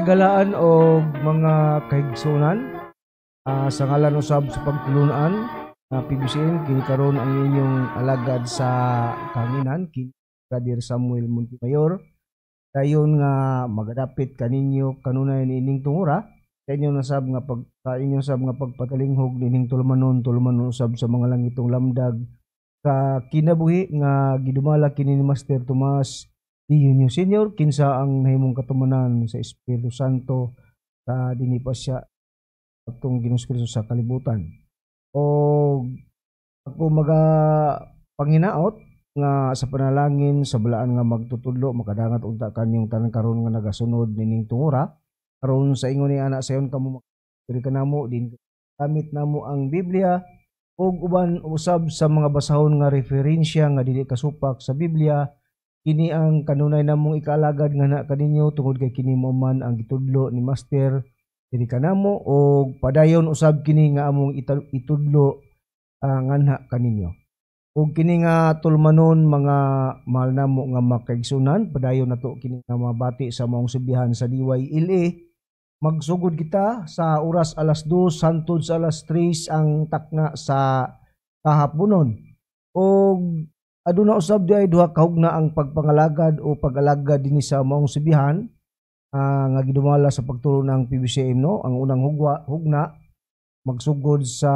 Mga higalaan o mga kahigsunan, sa ngalan usab sa pagtulunan na PBCM, kini karon ang inyong alagad sa kahanginan, kini Brother Samuel Montemayor. Dayon nga magadapit kaninyo kanunay niining tungura sa inyong nasab nga pag sa inyong sab nga pagpatalinghog niining tulumanon, tulumanon usab sa mga langitong lamdag sa kinabuhi nga gidumala kini ni Master Tomas D. Eugenio Senior, kinsa ang nahimong katumanan sa Espiritu Santo sa dinhi pa siya atong Ginoong Kristo sa kalibutan. O ako maga panghinaot nga sa panalangin sa balaan nga magtutudlo makadangat unta kanyong tanan karon nga nagasunod nining tungura karon sa ingon ni ana sayon kamo diri kanamo din gamit namo ang Biblia ug uban usab sa mga basahon nga referensya nga dili kasupak sa Biblia. Kini ang kanunay namong ikaalagad nga na kaninyo tungod kay kini mo man ang gitudlo ni Master diri kanamo og padayon usab kini nga among itudlo nganha kaninyo. Ug kini nga tulumanon, mga mahal namo nga makaigsunan, padayon nato kini nga mabati sa maong sibihan sa DYLA. Magsugod kita sa oras alas 2 hangtod sa alas 3 ang takna sa kahaponon. Og aduna usab di ay duha ka hugna ang pagpangalagad o pag-alagad dinhi sa maong sibihan nga gidumala sa pagtulo ng PBCM, no. Ang unang hugna magsugod sa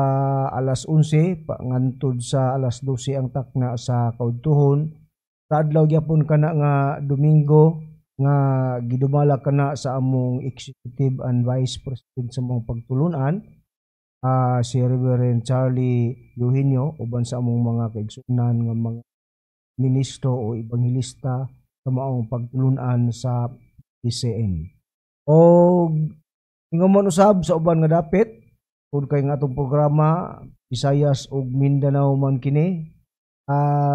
alas 11 pa ngantod sa alas 12 ang takna sa kaudtuhon. Sa adlaw gyapon kana nga Domingo nga gidumala kana sa among executive and vice president sa among pagtulunan, si Reverend Charlie Eugenio, uban sa among mga kaigsuonan nga mga ministro o ebanghelista sa maong pagtulunan sa PCM. Og ingon man usab sa uban nga dapit, kung kay nga atong programa Visayas ug Mindanao man kini,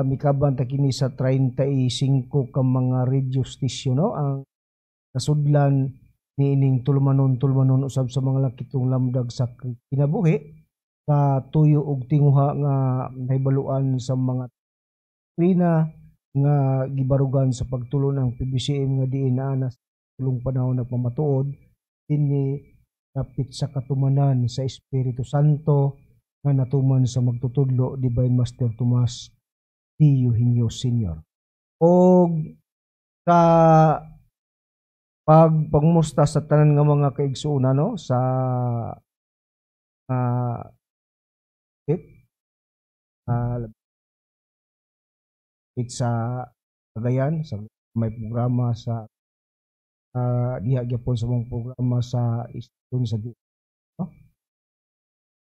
mikaban ta kini sa 35 ka mga radio station, no, ang nasudlan niining tulumanon, tulumanon usab sa mga lakitong lamdag sa kinabuhi sa tuyo ug tinguha nga nahibaluan sa mga trina nga gibarugan sa pagtulo ng PBCM nga diin naa na sa tulong panahon nagpamatuod dinhi dapit sa katumanan sa Espiritu Santo nga natuman sa magtutudlo Divine Master Tomas D. Eugenio Sr. Og sa pagpangmusta sa tanan nga mga kaigsuonan, no, sa it it sa Cagayan sa may programa sa diha gyapon sa mong programa sa iston sa di, no?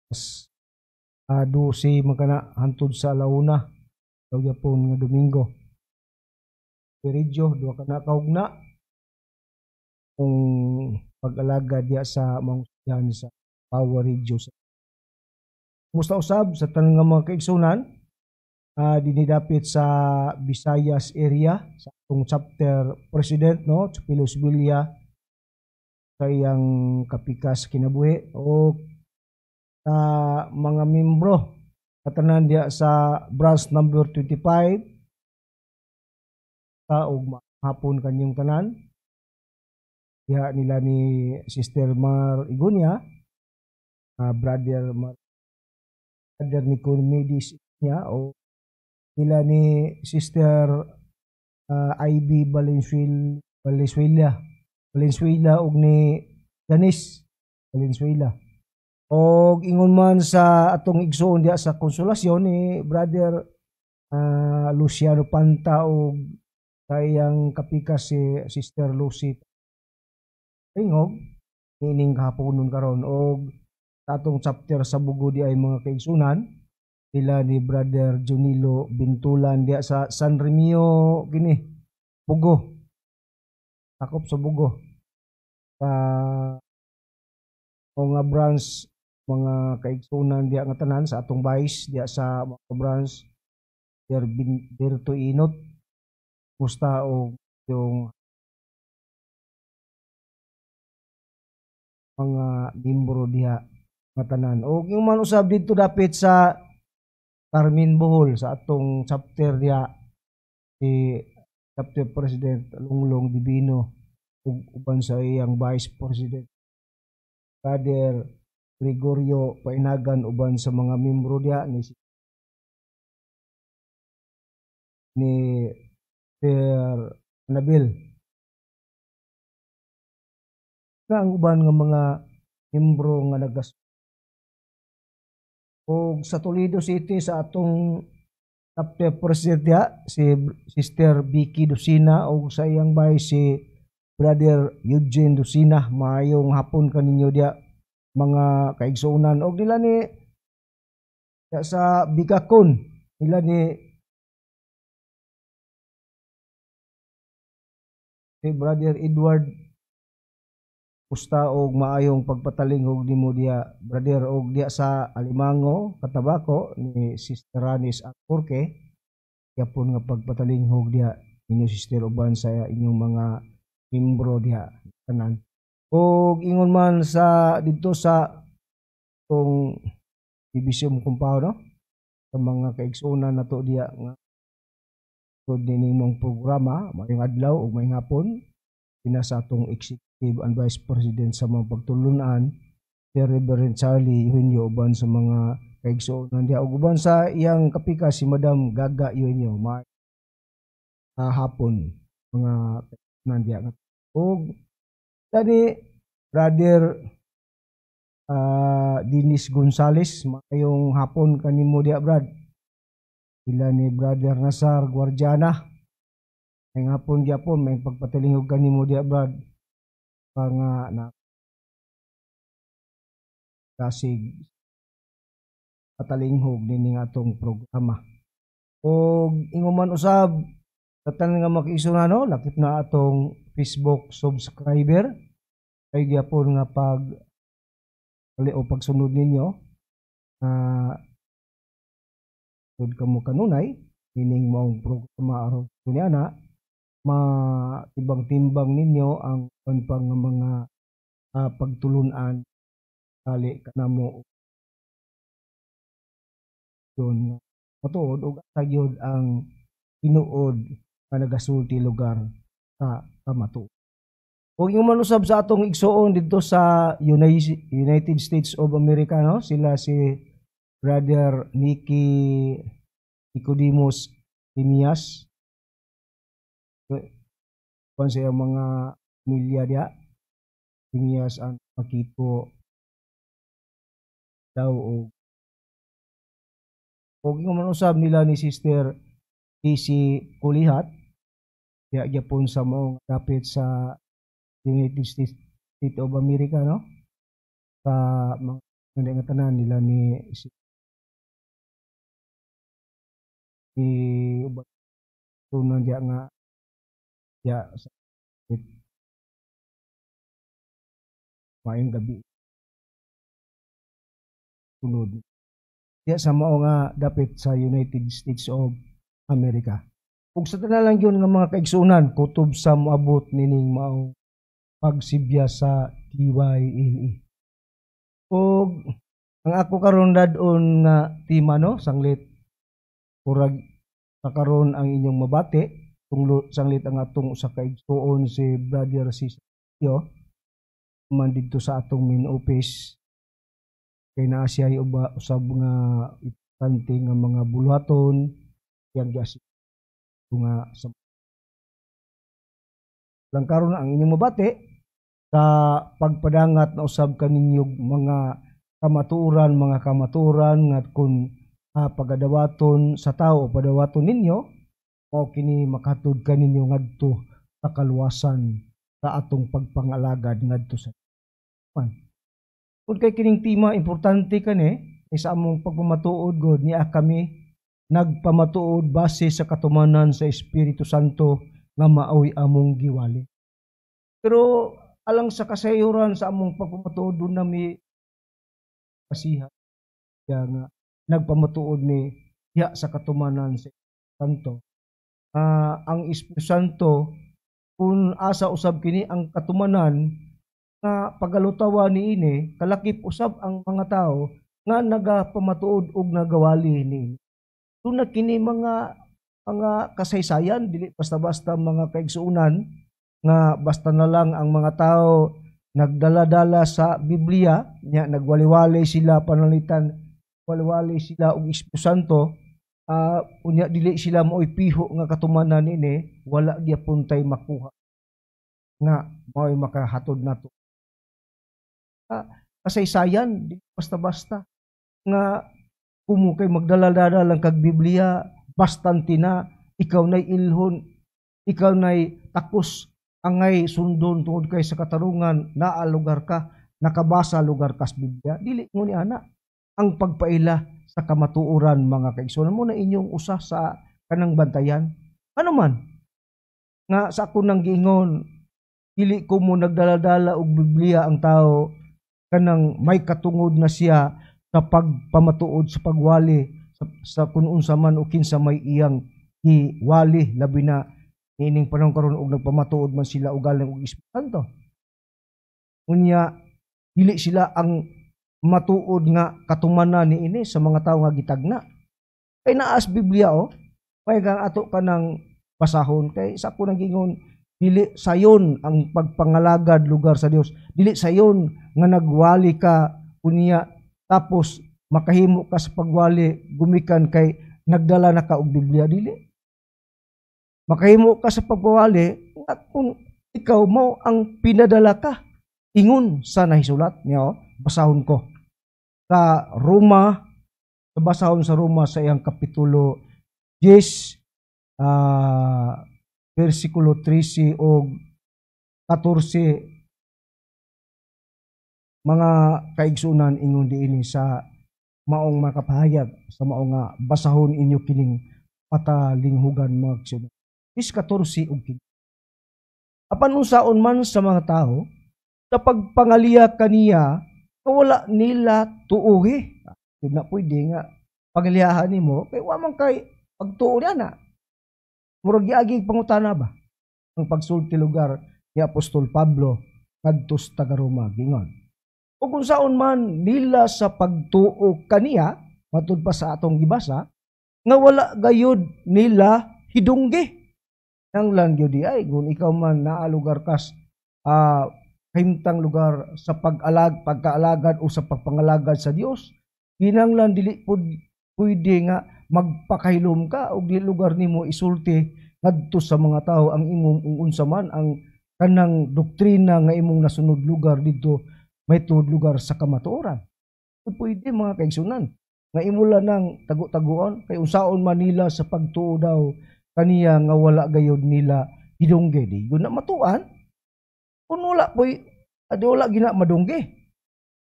As, 12 man kana hantod sa alauna daw gyapon nga Domingo. Radio duha kana kahugna kung pag-alaga diha sa mga yan sa Power Radio. Kumusta usab sa tanan nga mga kaigsunan dinidapit sa Visayas area sa atong chapter president, no, Chupilo Sibilia, sa iyang kapikas kinabuhi, o sa mga membro katanan diha sa branch number 25 sa ug hapon kanyong tanan diha nila ni Sister Mar Igunya, Brother Mar, Brother Nicomedes niya, o nila ni Sister Ivy Valenzuela Valenzuela Valenzuela ug ni Janice Valenzuela. Og ingon man sa atong igsoon diha sa Konsolasyon ni Brother Luciano Panta ug sa iyang kapikas si Sister Lucy Tingog niining kahaponon karon. Og sa atong chapter sa Bugo di ay mga kaigsunan sila ni Brother Junilo Bintulan diha sa San Remio kini Bugo, sakop sa Bugo, sa mga branch, mga kaigsunan diha nga tanan sa atong vice diha sa mga branch Berto Inot, musta og yung mga membro diha nga tanan. Og yung man usab didto dapit sa Carmen Bohol sa atong chapter diha si Chapter President Lunglong Divino. ug uban sa iyang Vice President Brother Gregorio Painagan, uban sa mga membro diha ni Sir Nabil na ang uban nga mga membro nga nagas. Og sa Toledo City, sa atong chapter president diha, si Sister Vicky Docina og sa iyang vice, si Brother Eugene Docina, maayong hapon kaninyo diha, mga kaigsuonan. Og nila ni diha sa Bigakon, nila ni si Brother Edward Pusta og maayong pagpatalingog nimo diha, brother. Og diha sa Alimango, Katabako, ni Sister Ranis Alporque, gyapon nga pagpatalinghog diha ninyo, sister, uban sa inyong mga membro diha tanan. Og ingon man sa didto sa tong PBCM Kumpaw, no, sa mga kaigsuonan nato diha nga sud nining mong programa, maayong adlaw ug maayong hapon. Pina sa atong Executive and Vice President sa mga pagtulunan, si Reverend Charlie Eugenio, uban sa mga kaigsuonan diha ug uban sa iyang kapika, si Madam Gaga Eugenio, ma hapon mga kaigsuonan diha. Og tani Brother Dennis Gonzales, maayong hapon kanimo diha, brad. Ila ni Brother Nazar Guardiana, maayong hapon gyapon, may pagpatalingog kanimo diha, brad, nga na kasig patalinghog nining atong programa. Og ingon man usab sa tanan nga makiisuna, no, lakip na atong Facebook subscriber, kay gyapon nga pag o pagsunod ninyo sud kamo kanunay nining maong programa aron niana matibang-timbang ninyo ang uban pa nga mga pagtulunan dali kanamo yun matuod ug asa gyud ang tinuod nga nagasulti lugar sa kamatuoran. Ug ingon man usab sa atong igsuon didto sa United States of America, no, sila si Brother Nicky Nicodemus Timias kuan sa iyang mga pamilya diha, Timias ang Makito daw, og ingon man usab nila ni Sister AC Kulihat diha gyapon sa maong dapit sa United States of America, no, sa mga nga tanan nila ni si ni uban diha nga diha sa maayong gabi sunod diha sa mao nga dapit sa United States of America. Ug sa tanan lang gyud nga mga kaigsuonan kutob sa moabot nining mao pagsibya sa TYLE. Ug ang ako karon dad-on nga tema, no, sanglit murag sa karon ang inyong mabati tunglo sanglit ang atong usa ka igsuon, si Brother Cecilio, man didto sa atong main office, kay naa siya uba usab nga importante nga mga buluhaton yang gyasi nga sa lang karon ang inyong mabati sa pagpadangat na usab kaninyo mga kamatuoran nga kun pagadawaton sa tao o padawaton ninyo, mao kini makatud kaninyo ngadto sa kaluwasan sa atong pagpangalagad ngadto sa man. Kung kay kining tema importante kani eh, sa among pagpamatuod god niya kami nagpamatuod base sa katumanan sa Espiritu Santo nga maoy among giwali. Pero alang sa kasayuran sa among pagpamatuod, doon nami kasiha kaya nga nagpamatuod ni diha sa katumanan sa Santo. Ang Espiritu Santo, kung asa usab kini ang katumanan nga pagalutawa niini, kalakip usab ang mga tao nga nagapamatuod og nagawali ni. Doon na kini mga kasaysayan, dili basta-basta, mga kaigsuonan. Nga basta na lang ang mga tao nagdala-dala sa Biblia nya nagwali-wali sila, panalitan wali-wali sila og Espiritu Santo, unya dili sila maoy piho nga katumanan niini, wala gyapon tay makuha nga maoy makahatod nato. Kasaysayan, di basta-basta nga kumo kay magdala-dala lang kag Biblia, bastante na ikaw nay ilhon, ikaw nay takos angay sundon tungod kay sa katarungan naa lugar ka, nakabasa lugar ka sa Biblia. Dili mo ni ana ang pagpaila sa kamatuoran, mga kaigsuonan. Mo na inyong usa sa kanang bantayan. Ano man nga sa ako nang giingon, dili ko mo nagdala-dala og Biblia ang tao kanang may katungod na siya sa pagpamatuod, sa pagwali sa kung unsa man o kinsa may iyang giwali, labi na niining panahon karon og nagpamatuod man sila og galing og Espiritu Santo. Unya dili sila ang matuod nga katumanan niini sa mga tawo nga gitagna. Kay naas Biblia o, may kang ato ka ng basahon, kay sa ako nang giingon, dili sayon ang pagpangalagad lugar sa Dios. Dili sayon nga nagwali ka unya tapos makahimo ka sa pagwali gumikan kay nagdala na ka og Biblia, dili. Makahimo ka sa pagwali kung ikaw mo ang pinadala ka ingon sa nahisulat niyo. Basahon ko sa Roma, basahon sa Roma sa iyang kapitulo 10, versikulo 13 o 14, mga kaigsunan. Ingon diini sa maong makapahayag sa maong nga basahon inyo kining patalinghugan, mga kaigsunan. 14 ug 15. Apan unsaon man sa mga tao sa pagpangaliya kaniya, wala nila tuuhi? Di na pwede nga pangaliyahan nimo kay wa man kay pagtuo niya na. Murag giaging pangutana ba ang pagsulti lugar ni Apostol Pablo ngadto sa taga Roma, gingon. Ug unsaon man nila sa pagtuo kaniya, matud pa sa atong gibasa, nga wala gayud nila hidunggi. Nang lang gyud ay kung ikaw man naa lugar kas kahimtang lugar sa pag-alag, pagkaalagad o sa pagpangalagad sa Dios, kinahanglan dili pud pwede nga magpakahilom ka og di lugar nimo isulti ngadto sa mga tawo ang imong unsa man ang kanang doktrina nga imong nasunod lugar didto may tuod lugar sa kamatuoran. Pwede, mga kaigsunan, nga imo lang nang tago-taguon kay unsaon man nila sa pagtuo daw kaniya nga wala gayud nila hidungge, di yun na matuan. Kung wala po'y adi wala gina madungge.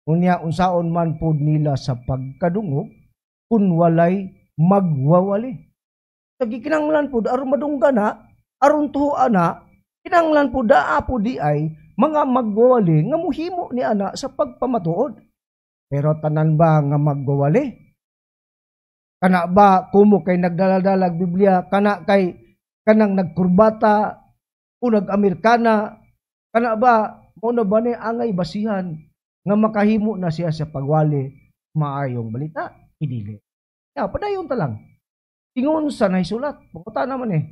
Unya unsaon man pod nila sa pagkadungog kun walay magwawali? Kinahanglan pod aron madungga na, aron tuoan na, kinahanglan pod daa pod di ay mga magwawali nga muhimo ni ana sa pagpamatuod. Pero tanan ba nga magwawali? Kana ba kumo kay nagdala-dalag Biblia, kana kay kanang nagkurbata o nag-Amerikana, kana ba mo na ba ni angay basihan nga makahimo na siya sa pagwali maayong balita? Dili. Ya, padayon ta lang. Ingon sa nahisulat, panguta naman eh.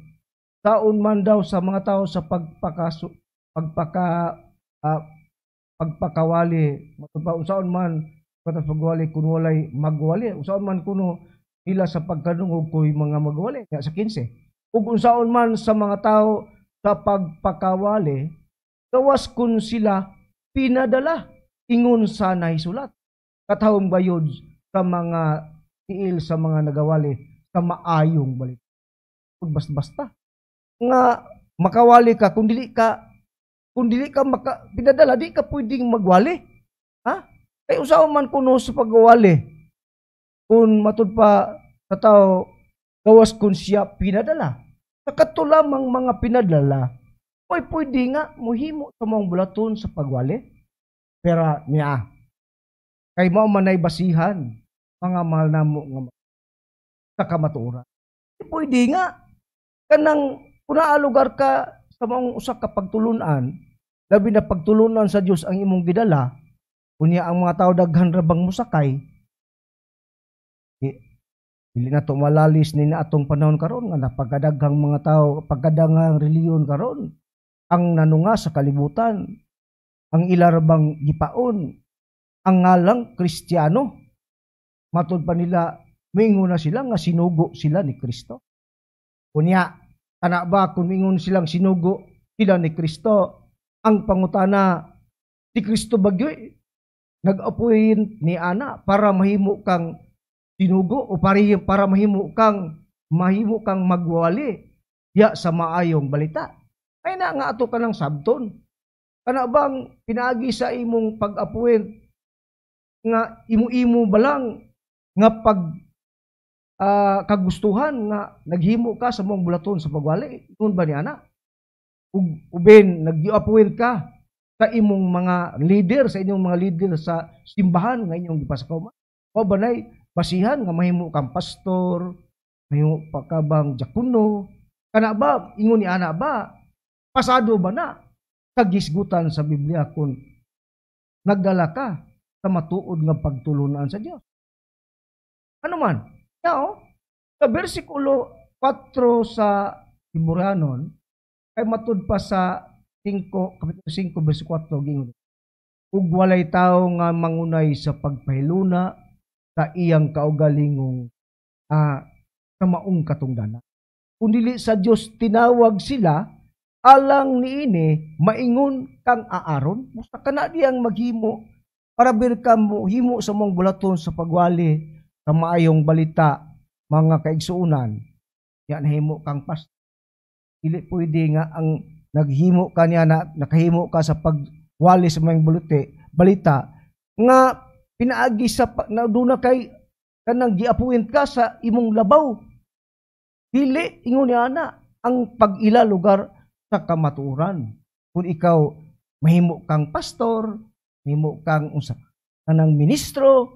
Taon man daw sa mga tao sa pagpakawali, unsaon man katas pagwali kun walay magwali? Unsaon man kuno nila sa pagkadungog koy mga magwali? Kaya sa 15. Ug unsaon man sa mga tao sa pagpakawali gawas kun sila pinadala? Ingon sa nahisulat, katahom gayud sa mga tiil sa mga nagawali sa maayong balita. Ug basta-basta nga makawali ka kung dili ka maka, pinadala, di ka pwedeng magwali. Ha? Kay usaon man kuno sa pagwali kung matud pa sa tao gawas kun siya pinadala? Sa kato lamang mga pinadala, oy pwede nga muhimo sa mga bulaton sa pagwali. Pero niya, kay mao man ay basihan, mga mahal namo nga sa kamatuoran. Pwede nga kanang kung naa lugar ka sa maong usa ka pagtulunan, labi na pagtulunan sa Dios ang imong gidala, unya ang mga tao daghan ra bang mosakay, dili na to malalis ni na atong panahon karon nga napagkadaghang mga tao, pagkadaghang relihiyon karon. Ang nanunga sa kalibutan, ang ilarabang gipaon, ang ngalang Kristiyano. Matud pa nila, mingon na sila nga sinugo sila ni Kristo. Unya, kana ba kung mingon silang sinugo sila ni Kristo, ang pangutana, si Kristo bagyoy nag-appoint ni ana para mahimo kang sinugo o para mahimo kang magwali ya sa maayong balita? Ay na nga ato ka ng sabton. Kana bang pinaagi sa imong pag-appoint nga imo-imo balang nga pag kagustuhan nga naghimo ka sa mong bulaton sa pagwali? Ingon ba ni ana? Ug uben nag-appoint ka sa imong mga leader, sa inyong mga leader sa simbahan nga inyong gipasakaw? O banay basihan nga mahimo kang pastor, mahimo pa ka bang diakono? Kana ba ingon ni ana ba? Pasado ba na kagisgutan sa Biblia kung nagdala ka sa matuod nga pagtulunan sa Dios? Ano man? Now, sa versikulo 4 sa Hebranon, ay matud pa sa 5, Kapitulo 5, versikulo 4, gingon, "Ug walay tawo nga mangunay sa pagpahiluna sa iyang kaugalingong sa maong katungdanan. Kung dili sa Dios tinawag sila, alang niini maingon kang Aaron." Busa kana diyang maghimo para bir ka mo himo sa mong bulaton sa pagwali sa maayong balita, mga kaigsuonan, ya nahimo kang pastor. Dili pwede nga ang naghimo ka niya na nakahimo ka sa pagwali sa maayong balita nga pinaagi sa na duna kay kanang gi-appoint ka sa imong labaw. Dili ingon ni ana ang pag-ila lugar sa kamatuoran. Kung ikaw mahimo kang pastor, mahimo kang unsa kanang ministro,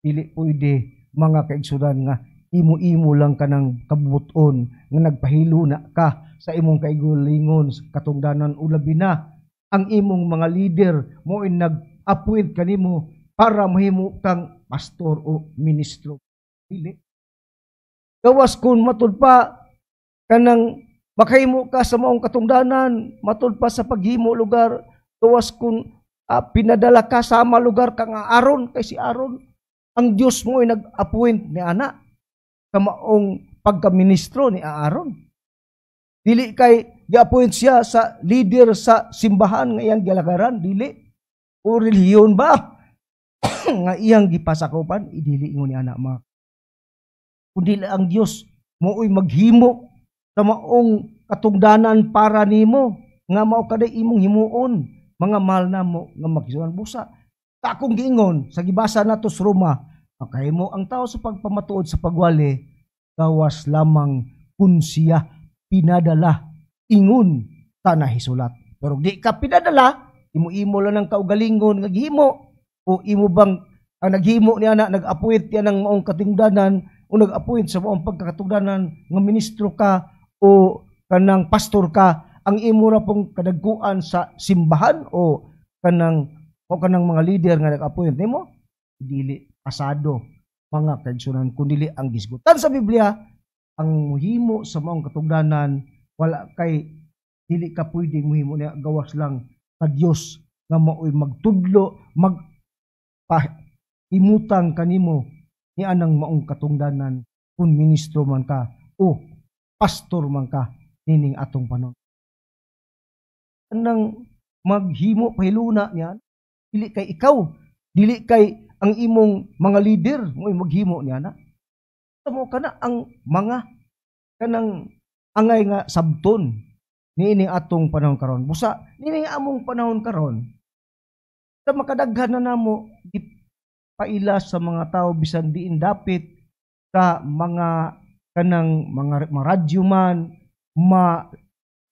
dili pwede, mga kaigsuonan, nga imo-imo lang kanang kabubuton nga nagpahilo na ka sa imong kaigulingon sa katungdanan, o labi na ang imong mga leader mo in nag-appoint kanimo para mahimo kang pastor o ministro. Dili. Gawas kung matud pa kanang makahimo ka sa maong katungdanan, matud pa sa paghimo lugar, gawas kung pinadala ka sama lugar kang Aaron, kay si Aaron, ang Dios mo ay nag-appoint ni ana sa maong pagkaministro ni Aaron. Dili kay gi-appoint siya sa leader sa simbahan nga iyang gialagaran, dili. O relihiyon ba nga iyang gipasakopan, idili ingon ni ana mga. Kundi ang Dios mooy maghimo sa maong katungdanan para nimo nga mao kaday imong himuon, mga mahal namo nga makisuan. Busa sa akong giingon sa gibasa nato sa Roma, makahimo ang tao sa pagpamatuod sa pagwali gawas lamang kun siya pinadala ingon ta nahisulat. Pero di ka pinadala, imo-imo lang ang kaugalingon nga gihimo o imo bang ang naghimo niya na nag-appoint niya ng maong katungdanan o nag-appoint sa maong pagkakatungdanan nga ministro ka o kanang pastor ka, ang imo ra pong kadagkuan sa simbahan o kanang mga leader nga nag-appoint nimo, dili pasado, mga kaigsunan, kun dili ang gisgutan sa Biblia ang muhimo sa maong katungdanan. Wala kay dili ka pwedeng muhimo niya gawas lang sa Dios nga maoy magtudlo, mag imutang kanimo ni anang maong katungdanan kung ministro man ka o pastor man ka nining atong panahon. Anang maghimo pahiluna niya, dili kay ikaw, dili kay ang imong mga leader mo maghimo niya na. Tamo kana ang mga kanang angay nga sabton niining atong panahon karon. Busa niining among panahon karon, sa makadaghan na namo paila sa mga tao bisan diin dapit sa mga kanang mga radyo man, ma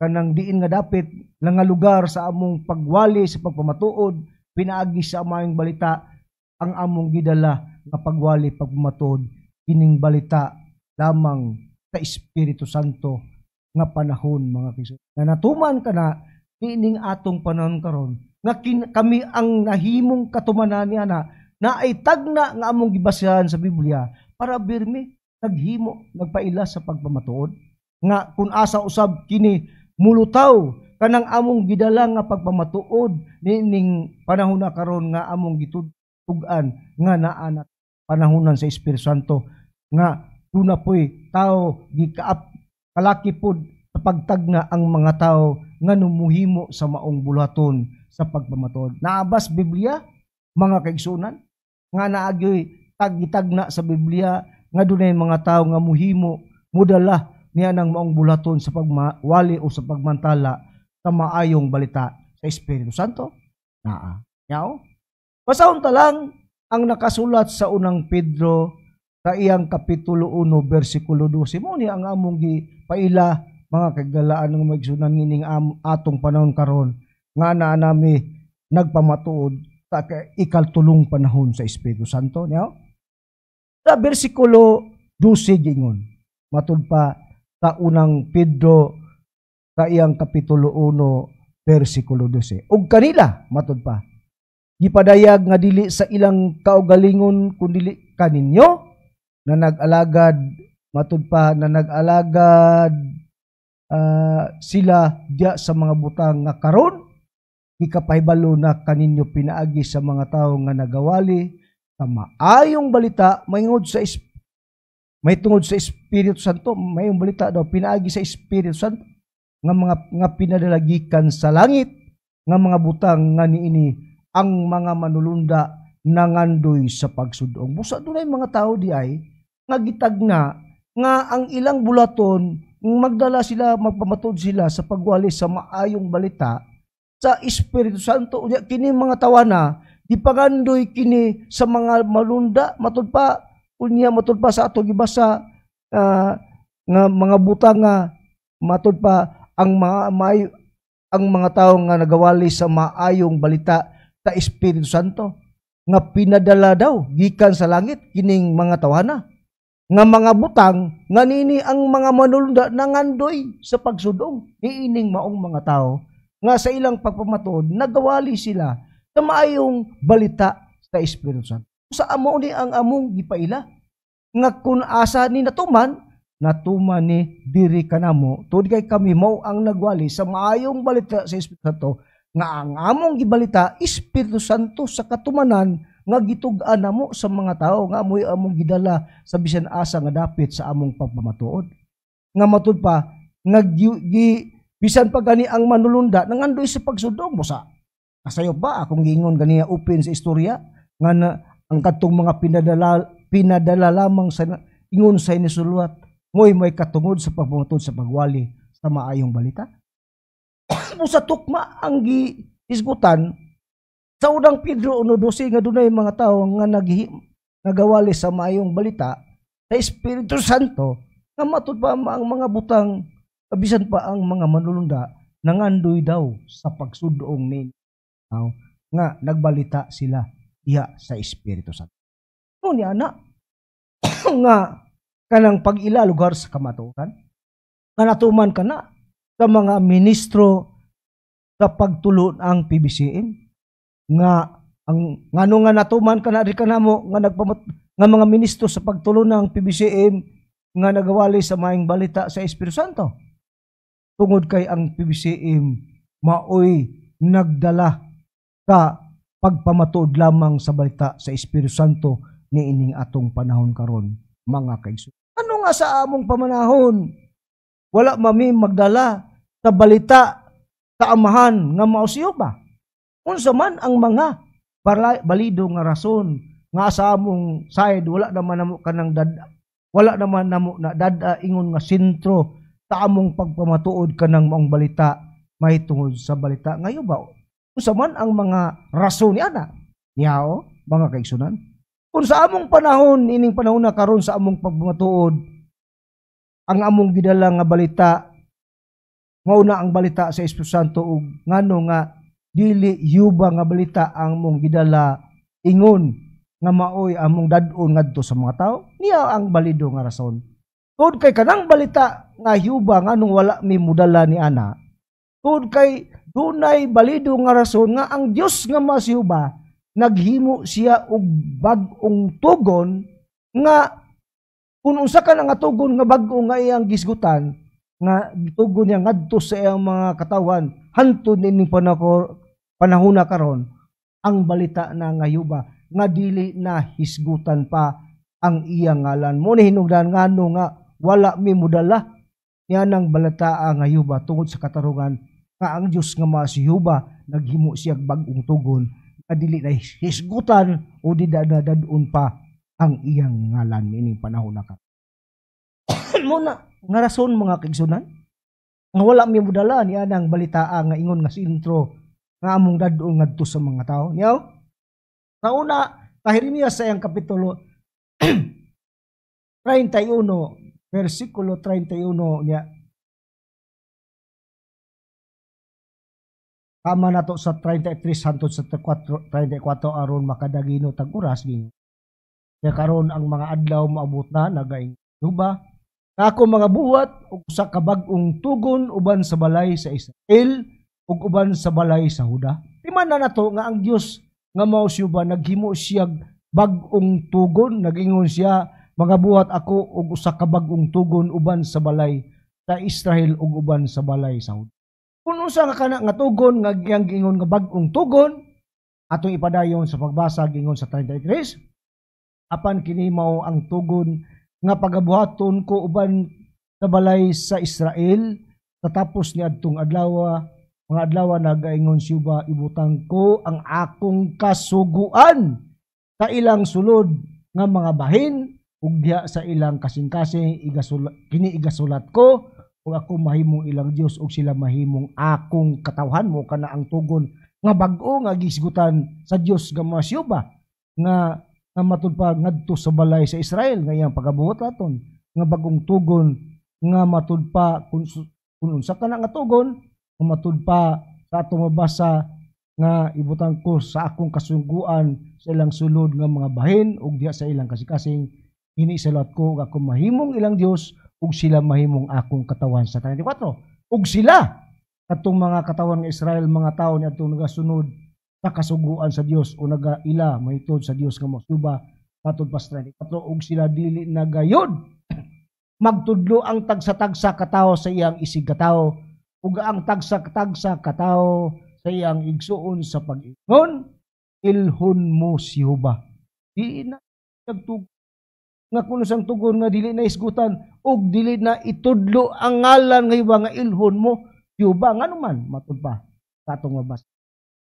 kanang diin nga dapit lang nga lugar sa among pagwali sa pagpamatuod pinaagi sa maayong balita. Ang among gidala nga pagwali pagpamatuod kining balita lamang sa Espiritu Santo nga panahon, mga kiso, nga natuman kana niining atong panahon karon nga kami ang nahimong katumanan niya na naay tagna nga among gibasihan sa Biblia para birmi naghimo nagpaila sa pagpamatuod nga kung asa usab kini Mulutaw kanang among gidala nga pagpamatuod niining panahon na karon nga among gitug-an nga naa na panahonan sa Espiritu Santo, nga duna po'y tao gikaap kalaki pod sa pagtagna ang mga tao nga numuhimo sa maong buluhaton sa pagpamatuod. Naabas Biblia, mga kaigsunan, nga naagyoy tagitagna sa Biblia nga dunay mga tao nga muhimo, mudala niya ng maong buluhaton sa pagwali o sa pagmantala sa maayong balita sa Espiritu Santo? Naa. Yaw? Basahon ta lang ang nakasulat sa Unang Pedro sa iyang kapitulo 1 bersikulo 12. Mo ni ang among gipaila, mga kagalaan ng maigsunan, ngining atong panahon karon nga naa nami nagpamatuod sa ikaltulong panahon sa Espiritu Santo niya. Sa bersikulo 12 gingon, matud pa sa Unang Pedro sa iyang kapitulo 1 bersikulo 12. Ug kanila, matud pa, gipadayag nga dili sa ilang kaugalingon kundili kaninyo na nag-alagad, matud pa na nag-alagad sila diya sa mga butang nga karon gikapahibalo na kaninyo pinaagi sa mga tawo nga nagawali sa maayong balita may tungod sa Espiritu Santo, mayong balita daw pinaagi sa Espiritu Santo nga mga nga pinadala gikan sa langit, nga mga butang nga niini ang mga manulunda nangandoy sa pagsudong. Busa dunay mga tao di ay nga gitagna nga ang ilang bulaton magdala sila, magpamatuod sila sa pagwali sa maayong balita sa Espiritu Santo. Unya kini mga tawana gipangandoy kini sa mga malunda, matud pa unya, matud pa sa ato gibasa nga mga butang nga matud pa ang mga may ang mga tao nga nagawali sa maayong balita sa Espiritu Santo nga pinadala daw gikan sa langit, kining mga tawhana nga mga butang nga nini ang mga manulunda nangandoy sa pagsudong niining maong mga tao nga sa ilang pagpamatuod nagawali sila sa maayong balita sa Espiritu Santo. Sa amo ni ang among gipaila nga kun asa ni natuman, natuman ni diri kanamo, tuod kay kami mao ang nagwali sa maayong balita sa Espiritu Santo, nga ang among gibalita Espiritu Santo sa katumanan nga gitug-an namo sa mga tao nga amoy among gidala sa bisan asa nga dapit sa among pagpamatuod. Nga matud pa nga bisan pa gani ang manulunda nangandoy sa pagsudong mo sa kasayo ba akong giingon ganiya open sa istorya nga na, ang kadtong mga pinadala pinadala lamang sa ingon sa inisuluat mo'y may katungod sa pagpamatuod sa pagwali sa maayong balita. Busa tukma ang gihisgutan sa Unang Pedro 1:12 nga dunay mga tao nga nagawali sa maayong balita sa Espiritu Santo nga matud pa ang mga butang bisan pa ang mga manulunda nangandoy daw sa pagsudong ni nga nagbalita sila iya sa Espiritu Santo. No ni ana nga kanang pag-ila lugar sa kamatuoran nga natuman kana sa mga ministro sa pagtulon ang PBCM nga ang ngano nga natuman kana ri kanamo nga nagpamat nga mga ministro sa pagtulon ng PBCM nga nagawali sa maayong balita sa Espiritu Santo, tungod kay ang PBCM maoy nagdala sa pagpamatuod lamang sa balita sa Espiritu Santo niining atong panahon karon, mga kaigsuonan. Ano nga sa among pamanahon wala mami magdala sa balita sa Amahan nga mao siyo ba? Unsa man ang mga balido nga rason nga sa among side wala naman namo kanang dad, wala naman namo na dada ingon nga sentro sa among pagpamatuod kanang maong balita may tungod sa balita ngayon ba? Unsa man ang mga rason ni ana niyaw, mga kaigsunan? Kung sa among panahon, ining panahon na karon, sa among pagpamatuod ang among gidala nga balita mao na ang balita sa Espiritu Santo, ug ngano nga dili yuba nga balita ang among gidala ingon nga maoy among dad-on ngadto sa mga tao? Niya ang balido nga rason. Tungod kay kanang balita nga yuba, nganong wala mi mudala ni ana? Tungod kay dunay balido nga rason nga ang Dios nga masiyuba naghimo siya og bag-ong tugon nga kung unsa ka nga tugon nga bag-o nga iyang gisgutan nga gitugon niya ngadto sa iyang mga katawhan hantod niining panahona karon ang balita na nga yuba nga dili na hisgutan pa ang iyang ngalan. Mo ni hinungdan ngano nga wala mi modala niya nang balita nga yuba tungod sa katarungan nga ang Dios nga masiyuba naghimo siya bag-ong tugon nga dili na hisgutan o di na dadun pa ang iyang ngalan niining panahon na karon. Muna nga rason, mga kaigsunan, nga wala mi modala niya nang balita nga ingon nga sentro nga among dadon ngadto sa mga tao. Niyaw? Sa una, ka Jeremias sa iyang kapitulo 31, versikulo 31 niya. Tama na to sa 33 hantod sa 34 aron makadagino tag oras gingon. Kaya karon ang mga adlaw moabot na nagaing ba ako mga buhat og usa ka bag-ong tugon uban sa balay sa Israel ug uban sa balay sa Huda. Timan na nato nga ang Dios nga mao siya ba naghimo siya bag-ong tugon, nagingon siya mga buhat ako og usa ka bag-ong tugon uban sa balay sa Israel ug uban sa balay sa Huda. Kung unsa nga kana nga tugon nga giyang giingon nga bag-ong tugon, atong ipadayon sa pagbasa giingon sa 33, apan kini mao ang tugon nga pagabuhaton ko uban sa balay sa Israel tatapos ni adtong adlaw, mga adlaw nagaingon siya ba, ibutang ko ang akong kasuguan sa ilang sulod nga mga bahin ug diha sa ilang kasing-kasing kini igasulat ko ug ako mahimong ilang Dios ug sila mahimong akong katawhan. Mo kana ang tugon nga bag-o nga gisgutan sa Dios nga masiuba nga matud pa ngadto sa balay sa Israel nga iyang pagabuhat aton nga bagong tugon nga matud pa kun unsa kana nga tugon nga matud pa sa atong mabasa nga ibutang ko sa akong kasuguan sa ilang sulod nga mga bahin ug diha sa ilang kasing-kasing kini isulat ko ug ako mahimong ilang Dios ug sila mahimong akong katawan sa 34 ug sila katong mga katawan ng Israel, mga tawo ni atong nagasunod sa kasuguan sa Dios o nagaila mahitod sa Dios nga mosuba matud pa sa 34 ug sila dili na gayod magtudlo ang tagsa-tagsa katawo sa iyang isig katawo ug ang tagsa-tagsa katawo sa iyang igsuon sa pag-ingon ilhon mo si Jehova. Di na nagtug nga kuno sang tugon nga dili na isgutan ug dili na itudlo ang ngalan nga iba nga ilhon mo Jehova. Ngano man matud pa sa atong mabasa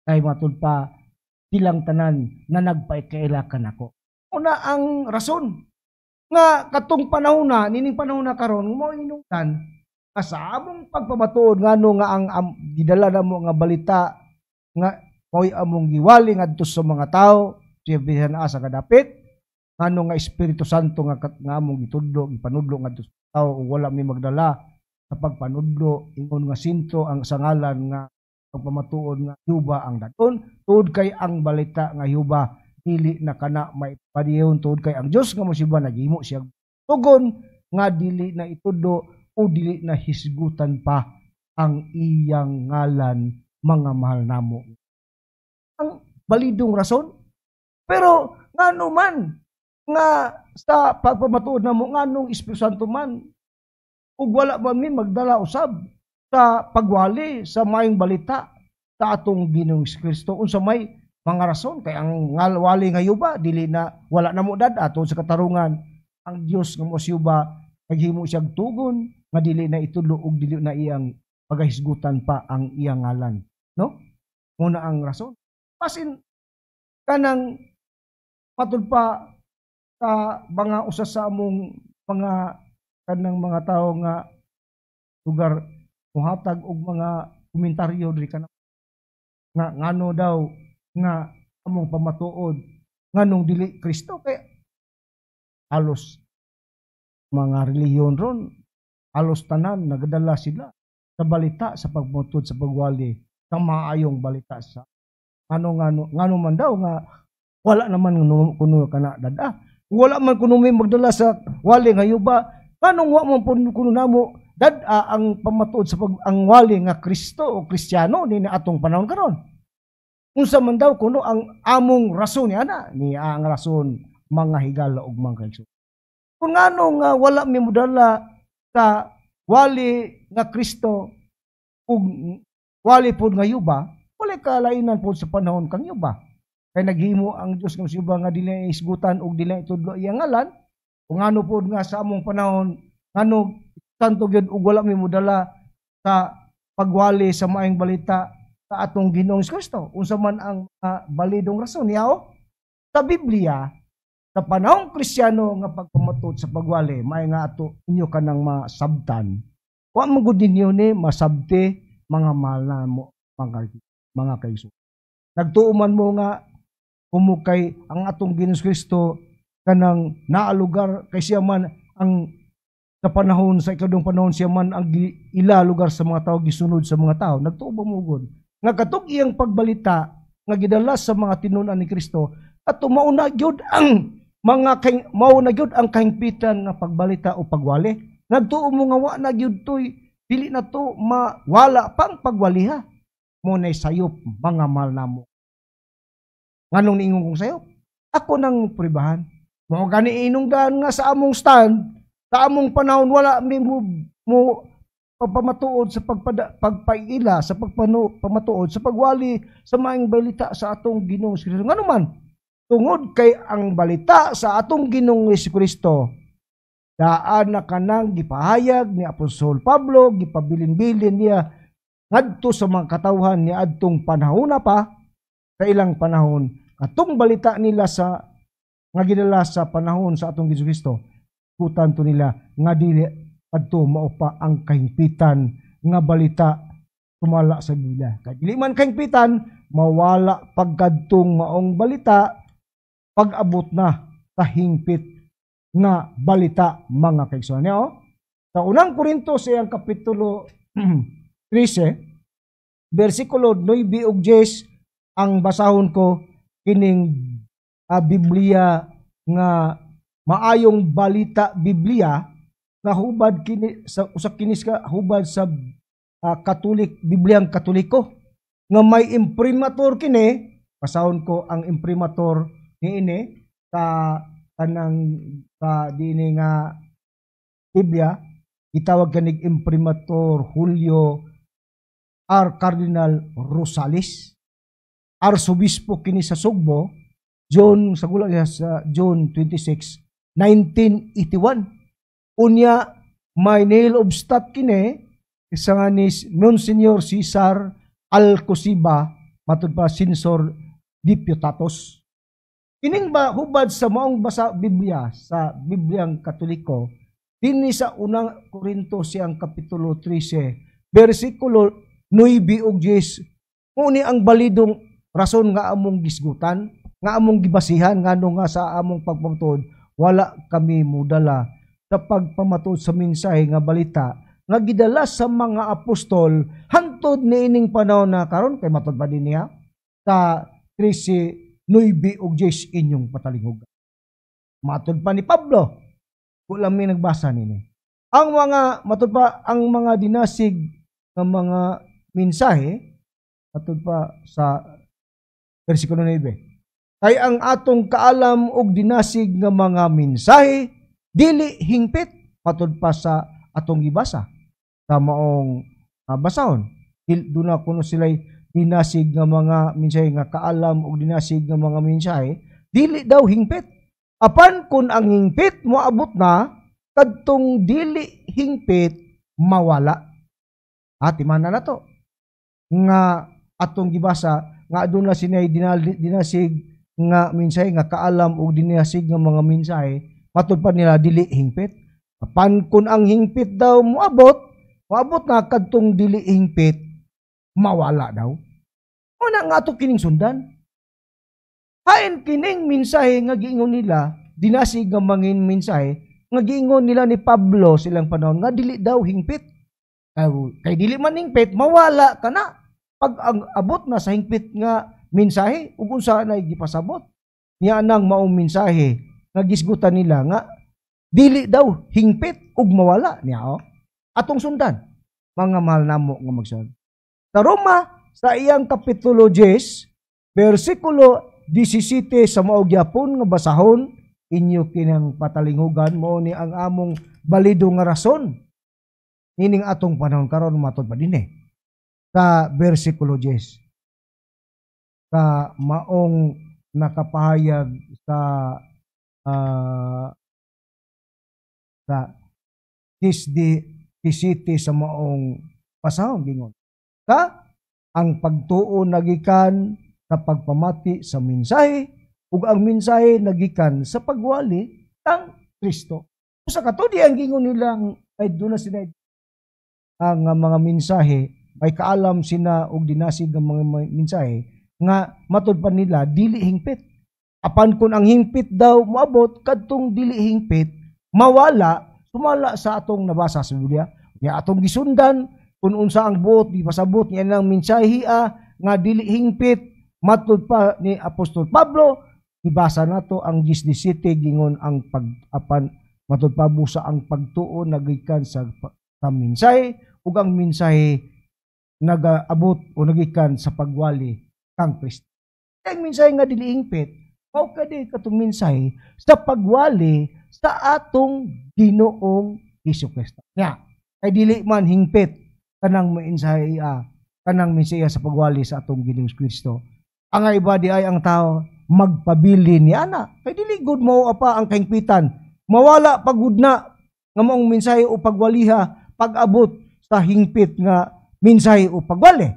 kay matud pa silang tanan na nagpaikaila kanako. Una ang rason nga katong panahon na nining panahon na karon mo hinungdan sa among pagpamatuod ngano nga ang gidala namo nga balita nga mo'y among giwali ngadto sa mga tawo siya bisan asa kadapit ngano nga Espiritu Santo nga among gitudlo gipanudlo ngadto sa tawo ug wala mi magdala sa pagpanudlo ingon nga sentro ang sa ngalan nga pagpamatuod nga Yuba ang daton tuod kay ang balita nga Yuba dili na kana maipadiyon tuod kay ang Dios nga mosiba naghimo siya tugon nga dili na itudlo o dili na hisgutan pa ang iyang ngalan, mga mahal namo. Ang balidong rason. Pero ngano man nga sa pagpamatuod namo nganong Espiritu Santo man ug wala ba mi magdala usab sa pagwali sa maayong balita sa atong Ginoong Kristo unsa may mga rason kay ang wali nga yuba dili na wala na mo dad aton sa katarungan ang Dios nga mosiyuba naghimo siyag tugon nga dili na itudlo ug dili na iyang pagahisgutan pa ang iyang ngalan, no? Muna ang rason pasin kanang matud pa sa mga usa sa among mga kanang mga tawo nga lugar muhatag og mga komentaryo diri kana nga ngano daw nga among pamatuod nganong dili Kristo kay halos mga relihiyon ron halos tanan nagadala sila sa balita sa pagmutod sa pagwali sa maayong balita sa ngano ngano ngano man daw nga wala naman kuno kana dada wala man kuno may magdala sa wali nga yuba nganong wa man kuno namo dad-a ang pamatuod sa ang wali nga Kristo o Kristiyano ni atong panahon karon. Unsa man daw kuno ang among rason ni ana ni ang rason mga higala ug mga kaigsoon. Kung ngano nga wala mi modala sa Wali nga Kristo ug wali pod nga yuba, wala kalainan pod sa panahon kang yuba. Kay naghimo ang Dios nga yuba nga dili isgutan ug dili itudlo iyang ngalan. Kung ano pod nga sa among panahon, ngano tanto gyud ug wala mi modala sa pagwali sa maayong balita sa atong Ginoong Kristo. Unsa man ang balidong rason niya oh? Sa Biblia, sa panahong Kristiyano nga pagpamatuod sa pagwali, may nga ato inyo kanang masabtan. Wa man gud ninyo ni masabti, mga mahal na mo mga kaigsuonan. Nagtuo man mo nga kumukay ang atong Ginoong Kristo kanang naalugar kay siya man ang sa panahon sa ikadong panahon, siya man ang ila lugar sa mga tao, gisunod sa mga tao. Nagtuo ba mo gud nga katong iyang pagbalita nga gidala sa mga tinun-an ni Kristo ato mauna gyud ang mga kay, mauna gyud ang kahingpitan nga pagbalita o pagwali? Nagtuo mo nga wa na gyud toy, dili na to mawala pang pagwaliha mo nay sayop, mga mahal namo? Nganong niingon kong sayop? Ako nang pribahan mo gani inungdan nga sa among stand, sa among panahon, wala mi mo pagpamatuod sa pagpaila sa pagpamatuod sa pagwali sa maayong balita sa atong Ginoong Kristo. Ngano man? Tungod kay ang balita sa atong Ginoong Kristo daan na kanang gipahayag ni Apostol Pablo, gipabilin-bilin niya ngadto sa mga katawhan ni adtong panahona pa sa ilang panahon. Katong balita nila sa nga gidala sa panahon sa atong Ginoong Kristo, kutan to nila nga dili adto mao pa ang kahingpitan nga balita sumala sa Biblia. Kay dili man kahingpitan, mawala pagkadtong maong balita pag-abot na sa hingpit nga balita, mga kaigsuonan. Oh. Sa Unang Korinto sa iyang kapitulo 13, versikulo 9 ug 10 ang basahon ko, kining Biblia nga Maayong Balita Biblia nga hubad kini sa usa kini ka hubad sa Katolik, Bibliang Katoliko nga may imprimatur kini. Basahon ko ang imprimatur niini sa kanang sa dini nga Biblia. Gitawag kanig imprimatur Julio R. Cardinal Rosales, Arsobispo kini sa Sugbo, June sa gula niya sa June 26, 1981. Unya may nail of stat kini isa nga ni Monsignor Cesar Alcosiba, matud pa Censor Deputatos. Kining ba hubad sa maong basa Biblia sa Bibliang Katoliko, dinhi sa Unang Korinto siyang kapitulo 13 bersikulo 9 ug 10, muni ang balidong rason nga among gisgutan, nga among gibasihan ngano nga sa among pagpamatuod wala kami mudala sa pagpamatuod sa mensahe nga balita nga gidala sa mga apostol hantod niining panahon na karon. Kay matud pa din niya sa 13:9 ug 10, inyong patalinghugan. Matud pa ni Pablo, wala mi nagbasa nini. Ang mga matud pa ang mga dinasig nga mga mensahe, matud pa sa versikulo 9. Kay ang atong kaalam og dinasig nga mga mensahe dili hingpit, matud pa sa atong gibasa sa maong basahon. Duna kuno sila'y dinasig nga mga mensahe, nga kaalam og dinasig nga mga mensahe dili daw hingpit. Apan kun ang hingpit moabot na, kadtong dili hingpit mawala. Timana na to nga atong gibasa nga aduna sinay dinasig nga mensahe, nga kaalam og dinasig nga mga mensahe, matud pa nila dili hingpit. Apan kun ang hingpit daw moabot, moabot na, kadtong dili hingpit mawala daw. Una nga ato kining sundan. Hain kining mensahe nga giingon nila, dinasig nga mangin mensahe nga giingon nila ni Pablo silang panahon nga dili daw hingpit. Kay dili man hingpit, mawala ka na. Pag ang abot na sa hingpit nga mensahe, ug unsa na gipasabot niya nang maong mensahe nga gisgutan nila nga dili daw hingpit ug mawala niya oh. Atong sundan, mga mahal namo nga magsunod. Sa Roma sa iyang kapitulo 10 versikulo 17 sa mao gyapon nga basahon, inyo kinang patalinghugan, mao ni ang among balido nga rason. Nining atong panahon karon, matod pa dinhi sa versikulo 10 sa maong nakapahayag sa 10:17 sa maong pasahon, gingon ka ang pagtuo nagikan sa pagpamati sa mensahe ug ang mensahe nagikan sa pagwali kang Kristo. Sa kato di ang gingon nilang ay doon na sila ang mga mensahe, may kaalam sina og dinasig ang mga mensahe nga matud pa nila dili hingpit. Apan kung ang hingpit daw moabot, kadtong dili hingpit mawala, sumala sa atong nabasa sa Biblia. Nya atong gisundan kung unsa ang buot di pasabot niya ng mensahe nga dili hingpit matud pa ni Apostol Pablo. Ibasa nato ang 10:17, gingon ang pag apan matud pa busa ang pagtuo nagikan sa mensahe ug ang mensahe nagaabot o nagikan sa pagwali kang Kristo. Ang mensahe nga dili hingpit mao kadi katong mensahe sa pagwali sa atong Ginoong Hesus Kristo. Nya, kay dili man hingpit kanang mensahe kanang mensahe sa pagwali sa atong Ginoong Kristo. Ang iba di ay ang tao magpabili ni ana. Kay dili gud mo pa ang kahingpitan. Mawala pagud na nga maong mensahe o pagwaliha pag-abot sa hingpit nga mensahe o pagwali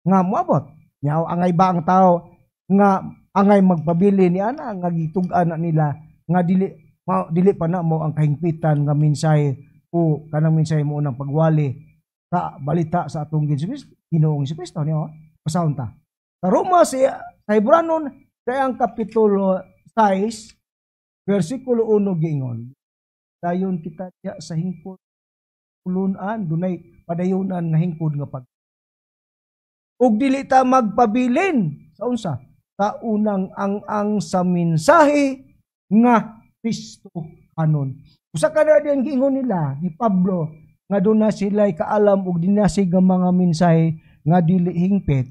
nga moabot. Nya ang iba ang tao nga angay magpabili ni ana nga gitug-an na nila nga dili ma, dili pa na mo ang kahingpitan nga mensahe o kanang mensahe mo unang pagwali sa balita sa atong Ginoong Hesus Kristo niyo. Pasahon ta sa Roma, si sa Hebranon sa ang kapitulo 6 versikulo 1, giingon dayon kita diya sa hingkod pulunan, dunay padayunan nga hingkod nga pag ug dili ta magpabilin sa unsa sa unang ang-ang sa mensahe nga Kristo kanon. Usa ka na din giingon nila ni Pablo nga doon na sila kaalam og dinasig nga mga mensahe nga dili hingpit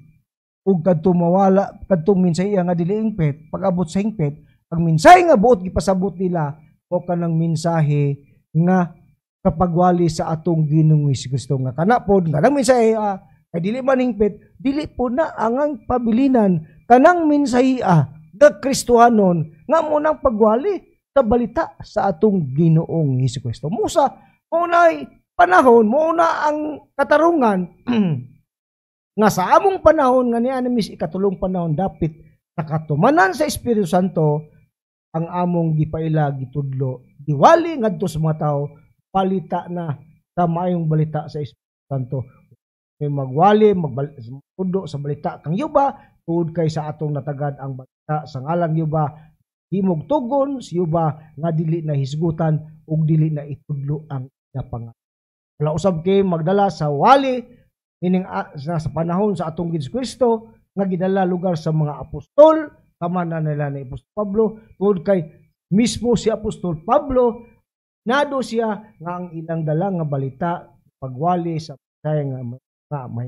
ug kadto mawala kadtong mensahe nga dili hingpit pag-abot sa hingpit. Ang mensahe nga buot gipasabot nila o kanang mensahe nga kapagwali sa atong Ginoong Kristo nga kana pod nga nang mensahe kay dili man hingpit, dili po na ang pabilinan kanang mensahe ga Kristohanon nga mo nang pagwali sa balita sa atong Ginoong Hesus Kristo. Musa mo nay panahon mo na ang katarungan nga sa among panahon nga niya mis ikatulong panahon dapit sa katumanan sa Espiritu Santo ang among gipaila, gitudlo, giwali ngadto sa mga tao palita na sa maayong balita sa Espiritu Santo. May magwali, magtudlo sa balita kang yuba tungod kay sa atong natagad ang balita sa ngalan yuba, himog tugon si yuba nga dili na hisgutan ug dili na itudlo ang iya pangalan. Wala usab kay magdala sa wali ining sa panahon sa atong Hesus Kristo nga gidala lugar sa mga apostol kama na nila ni Apostol Pablo, tungod kay mismo si Apostol Pablo nado siya nga ang ilang dala nga balita pagwali sa kaya nga may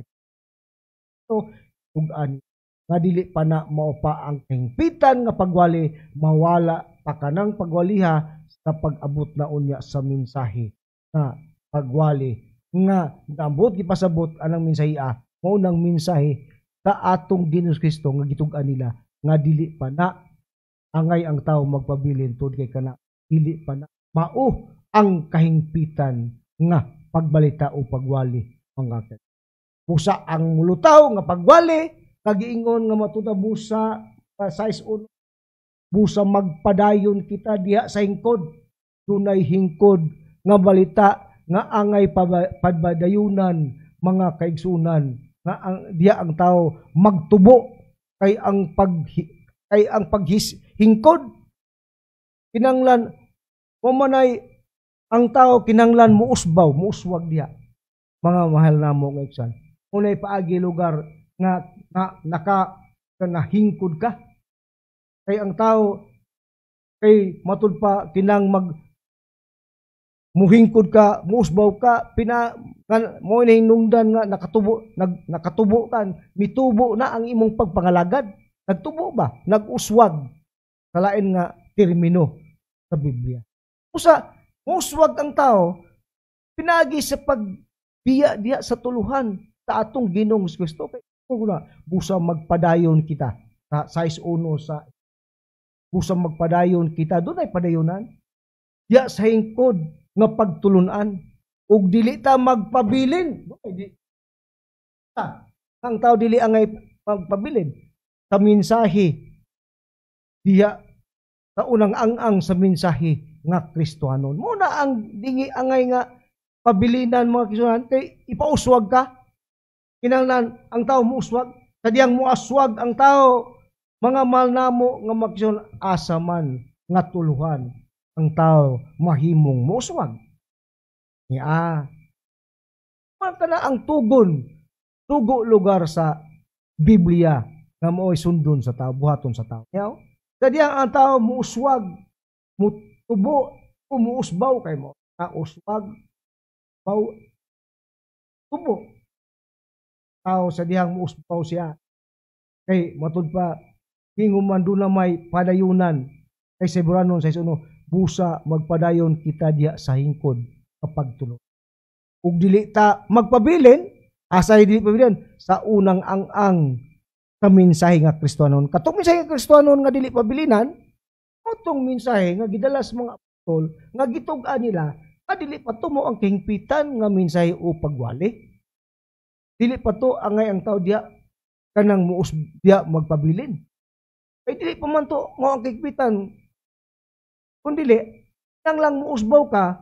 to ug ani nga dili pa na mao pa ang kahingpitan nga pagwali, mawala pa kanang pagwaliha sa pag-abot na unya sa mensahe nga pagwali nga naambot gipasabot anang mensahe mao nang mensahe sa atong Ginoong Kristo nga gitug-an nila nga dili pa na angay ang tao magpabilin tud kay kana dili pa na mao ang kahingpitan nga pagbalita o pagwali, mga ka. Busa ang mulutaw nga pagwali kagiingon nga matuta busa size 1 busa magpadayon kita diha sa hingkod, dunay hingkod nga balita nga angay padbadayunan, mga kaigsunan, nga ang diha ang tao magtubo kay ang paghis hingkod kinanglan pamanay ang tao kinanglan muusbaw, muuswag diha, mga mahal namo nga igsoon. Unay paagi lugar nga naka nahingkod ka kay ang tao kay matud pa kinang mag muhingkod ka, muusbaw ka, pina nga, mo hinungdan nga nakatubo, nakatubo kan, mitubo na ang imong pagpangalagad. Nagtubo ba? Nag-uswag. Kalain nga termino sa Biblia. Usa, muuswag ang tao pinagi sa pag Biya diya sa tuluhan sa atong Ginoong Kristo. Kay na busa magpadayon kita sa 6:1 sa busa magpadayon kita, dunay padayonan diya sa hingkod nga pagtulunan ug dili ta magpabilin. Di ta ang tao dili angay magpabilin sa mensahe diya sa unang ang-ang sa mensahe nga Kristohanon. Mo na ang dingi angay nga pabilinan, mga kisunan, kay ipauswag ka. Kinahanglan ang tao muuswag, kadiyang muaswag ang tao, mga mahal namo nga mga kisunan, asa man nga tuluhan ang tao mahimong muuswag. Nia. Man kana ang tugon, tugo lugar sa Biblia nga mao'y sundon sa tao, buhaton sa tao. Yaw? Kadiyang ang tao muuswag, mutubo, o muusbaw kay mo. Uswag, baw, tubo. Tao sa dihang muusbaw siya. Kay matud pa, hingon man doon na may padayunan. Kay sa Hebranon sa 6:1, busa magpadayon kita diha sa hingkod kapag tulog. Ug dili ta magpabilin, asa dili pabilin sa unang ang-ang sa mensahe nga Kristohanon. Katong mensahe nga Kristohanon nga dili pabilinan, katong mensahe nga gidala sa mga apostol nga gitug-an nila, nga dili pa to mo ang kahingpitan nga mensahe o pagwali. Dili pa to angay ang tao diha kanang muus diha magpabilin. Kay dili pa man to mo ang kahingpitan. Kung dili, nang lang muusbaw ka,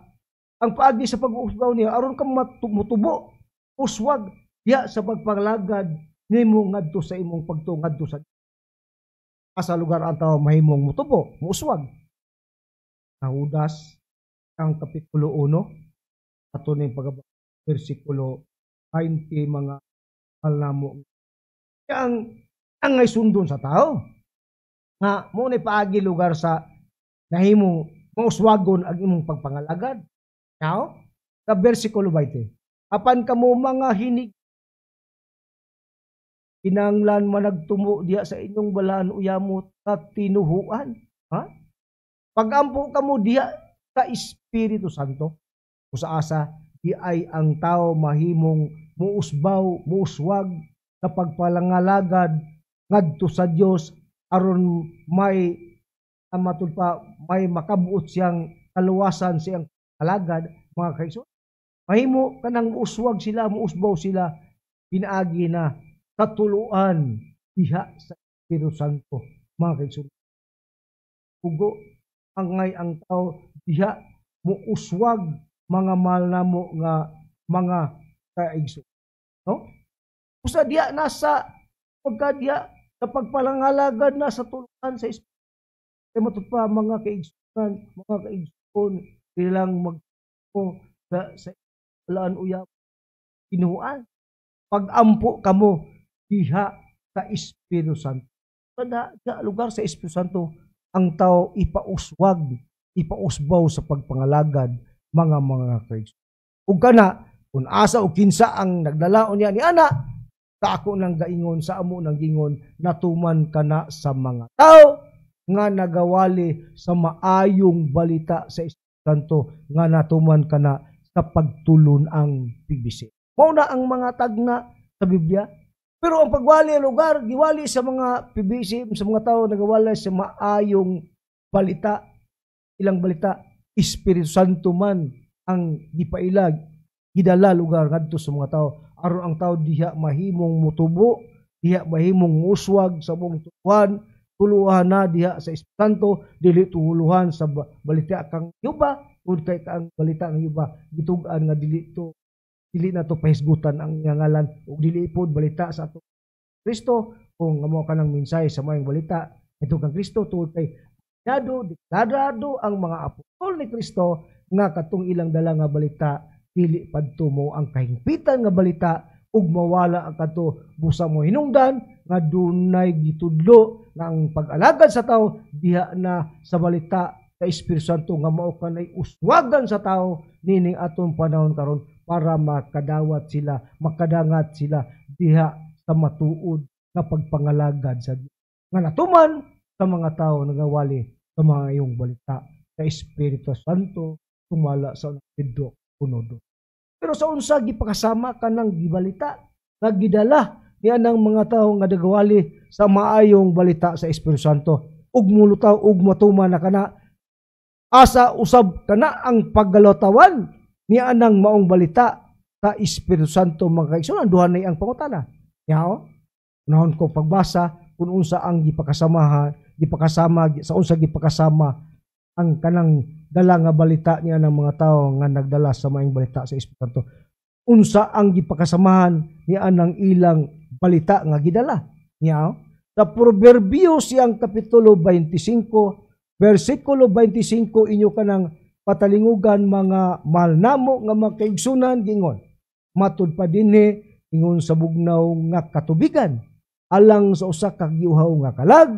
ang paagi sa pag-uusbaw niya aron ka mutubo, uswag diha sa pagpanglagad nimo ngadto sa imong pagtuo ngadto sa asa lugar ang tao mahimong mutubo, muuswag. Sa Judas ang kapitulo 1 ato ning pagabasa bersikulo 20, mga mahal namo. Ang ay sundon sa tao nga mo ni paagi lugar sa nahimo mauswagon ang imong pagpangalagad. Now, sa bersikulo 20, apan kamo mga hinig, kinahanglan managtumo diha sa inyong balaan uyamot at tinuhuan. Ha? Pagampo kamo diha sa Espiritu Santo, o sa asa, di ay ang tao mahimong muusbaw, muuswag sa pagpalangalagad ngadto sa Dios aron may matud pa may makabuot siyang kaluwasan siyang alagad, mga kaigsoon. Mahimo kanang muuswag sila, muusbaw sila pinaagi na katuluan diha sa Espiritu Santo, mga kaigsoon. Pugo angay ang tao diha muuswag, mga mahal namo nga mga kaigsoon. No? Usa diha nasa pagka diha sa pagpalangalagad na sa tuluan sa Espiritu. Kaya matud pa, mga kaigsoon, ilang mag sa balaan uyab kinuan. Pagampo kamo diha sa Espiritu Santo. Kada sa lugar sa Espiritu Santo ang tao ipauswag, ipausbaw sa pagpangalagad, mga kaigsoon. Ug kana kung asa o kinsa ang nagdalaon niya ni ana, sa ako nang gaingon, sa amo nang gingon, natuman kana sa mga tao nga nagawali sa maayong balita sa Espiritu Santo nga natuman kana sa pagtulon ang PBC. Mao na ang mga tagna sa Biblia. Pero ang pagwali ang lugar, giwali sa mga PBC, sa mga tao nagawali sa maayong balita, ilang balita, Espiritu Santo man ang gipailag, gidala lugar ngadto sa mga tao aron ang tao diha mahimong mutubo, diha mahimong uswag sa buong tuluhan, tuluhan na diha sa Espiritu Santo, dili tuluhan sa balita kang yuba, kung kay ang balita ang yuba gitug-an nga dili to, dili na to pahisgutan ang ngalan ug dili pod balita sa ato Kristo. Kung amo ka ng mensahe sa maayong balita ito kang Kristo, tungod kay dado deklarado ang mga apostol ni Kristo nga katong ilang dala nga balita dili padto mo ang kahingpitan nga balita ug mawala ang kadto busa mo hinungdan nga dunay gitudlo nga ang pag-alagad sa tao diha na sa balita sa Espiritu Santo nga mao kanay uswagan sa tao nining atong panahon karon para makadawat sila, makadangat sila diha sa matuod nga pagpangalagad sa Dios nga natuman sa mga tao nagawali sa mga iyong balita sa Espiritu Santo tumala sa Pedro 1:2. Pero sa unsa gipakasama kanang gibalita nga gidala niya ng mga tawo nga nagawali sa maayong balita sa Espiritu Santo ug mulutaw ug matuman na kana? Asa usab kana ang paggalutawan niya nang maong balita sa Espiritu Santo, mga kaigsuonan? Duha na ang pangutana. Yao, unahon ko pagbasa kung unsa ang gipakasamahan, gipakasama, sa unsa gipakasama ang kanang dala nga balita niya ng mga tao nga nagdala sa maayong balita sa Espiritu Santo. Unsa ang gipakasamahan niya ng ilang balita nga gidala niya? Sa Proverbio siyang Kapitulo 25 versikulo 25, inyo kanang patalingugan, mga mahal namo nga mga kaigsunan. Gingon matud pa dinhi, ingon sa bugnaw nga katubigan alang sa usa ka giuhaw nga kalag,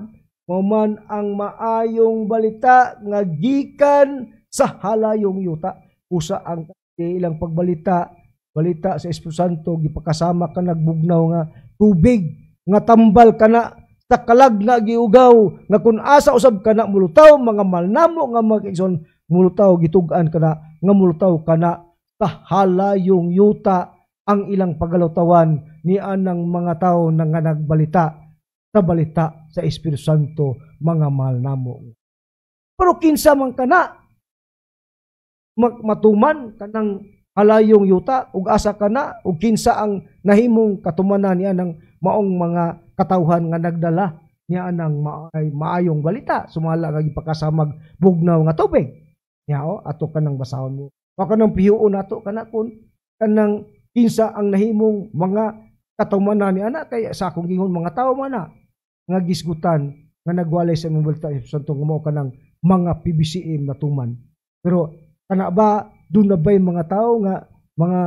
mao man ang maayong balita nga gikan sa halayong yuta. Usa ang ilang pagbalita, balita sa Espiritu Santo, gipakasama ka nagbugnaw nga tubig nga tambal kana sa kalag nga giugaw, nga kun asa usab kana mulutaw, mga malnamo nga mga kaigsoon, mulutaw, gitug-an kana nga mulutaw kana sa halayong yuta ang ilang pagalutawan ni anang mga tao na nga nagbalita sa balita sa Espiritu Santo, mga mahal namo. Pero kinsa man kana matuman kanang halayong yuta, ug asa kana, ug kinsa ang nahimong katumanan niya ng maong mga katawhan nga nagdala niya ng maayong balita sumala nga gipakasamag bugnaw nga tubig? Niya o ato kanang basahon mo o kanang pihuon nato kana kun kanang kinsa ang nahimong mga katumanan ni ana. Kay sa akong gingon, mga tao man na nga gisgutan nga nagwalay sa imong balita sa Santo nga mao kanang mga PBCM na tuman. Pero kana ba, duna na ba'y mga tao nga mga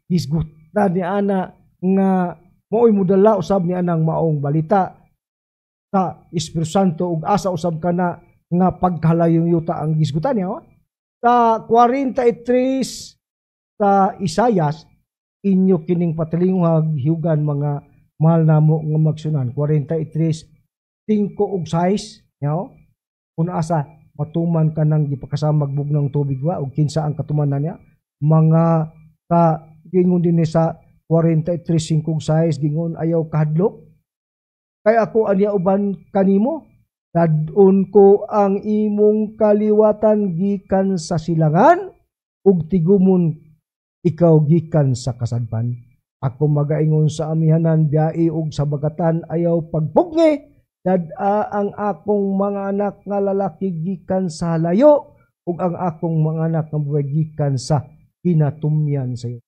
gisgutan ni ana nga mao'y modala usab ni anang maong balita sa Espiritu Santo, ug asa usab kana nga pagkalayong yuta ang gisgutan niya? Oh? Sa 43 sa Isayas, inyo kining patalinguhag hiugan, mga mahal namo nga magsunan. 43 5 ug 6 nyaw, kung asa matuman kanang gipakasamag bugnang tubig wa ug kinsa ang katumanan niya, mga ka. Gingon dinhi sa 43:5 ug 6, gingon, "Ayaw kahadlok kay ako aniya uban kanimo. Dad-on ko ang imong kaliwatan gikan sa silangan ug tigumon ikaw gikan sa kasadpan. Ako magaingon sa amihanan, 'Biyai,' ug sa bagatan, 'Ayaw pagpugngi.' Dad-a ang akong mga anak nga lalaki gikan sa layo ug ang akong mga anak nga babae gikan sa kinatumyan sa iyo."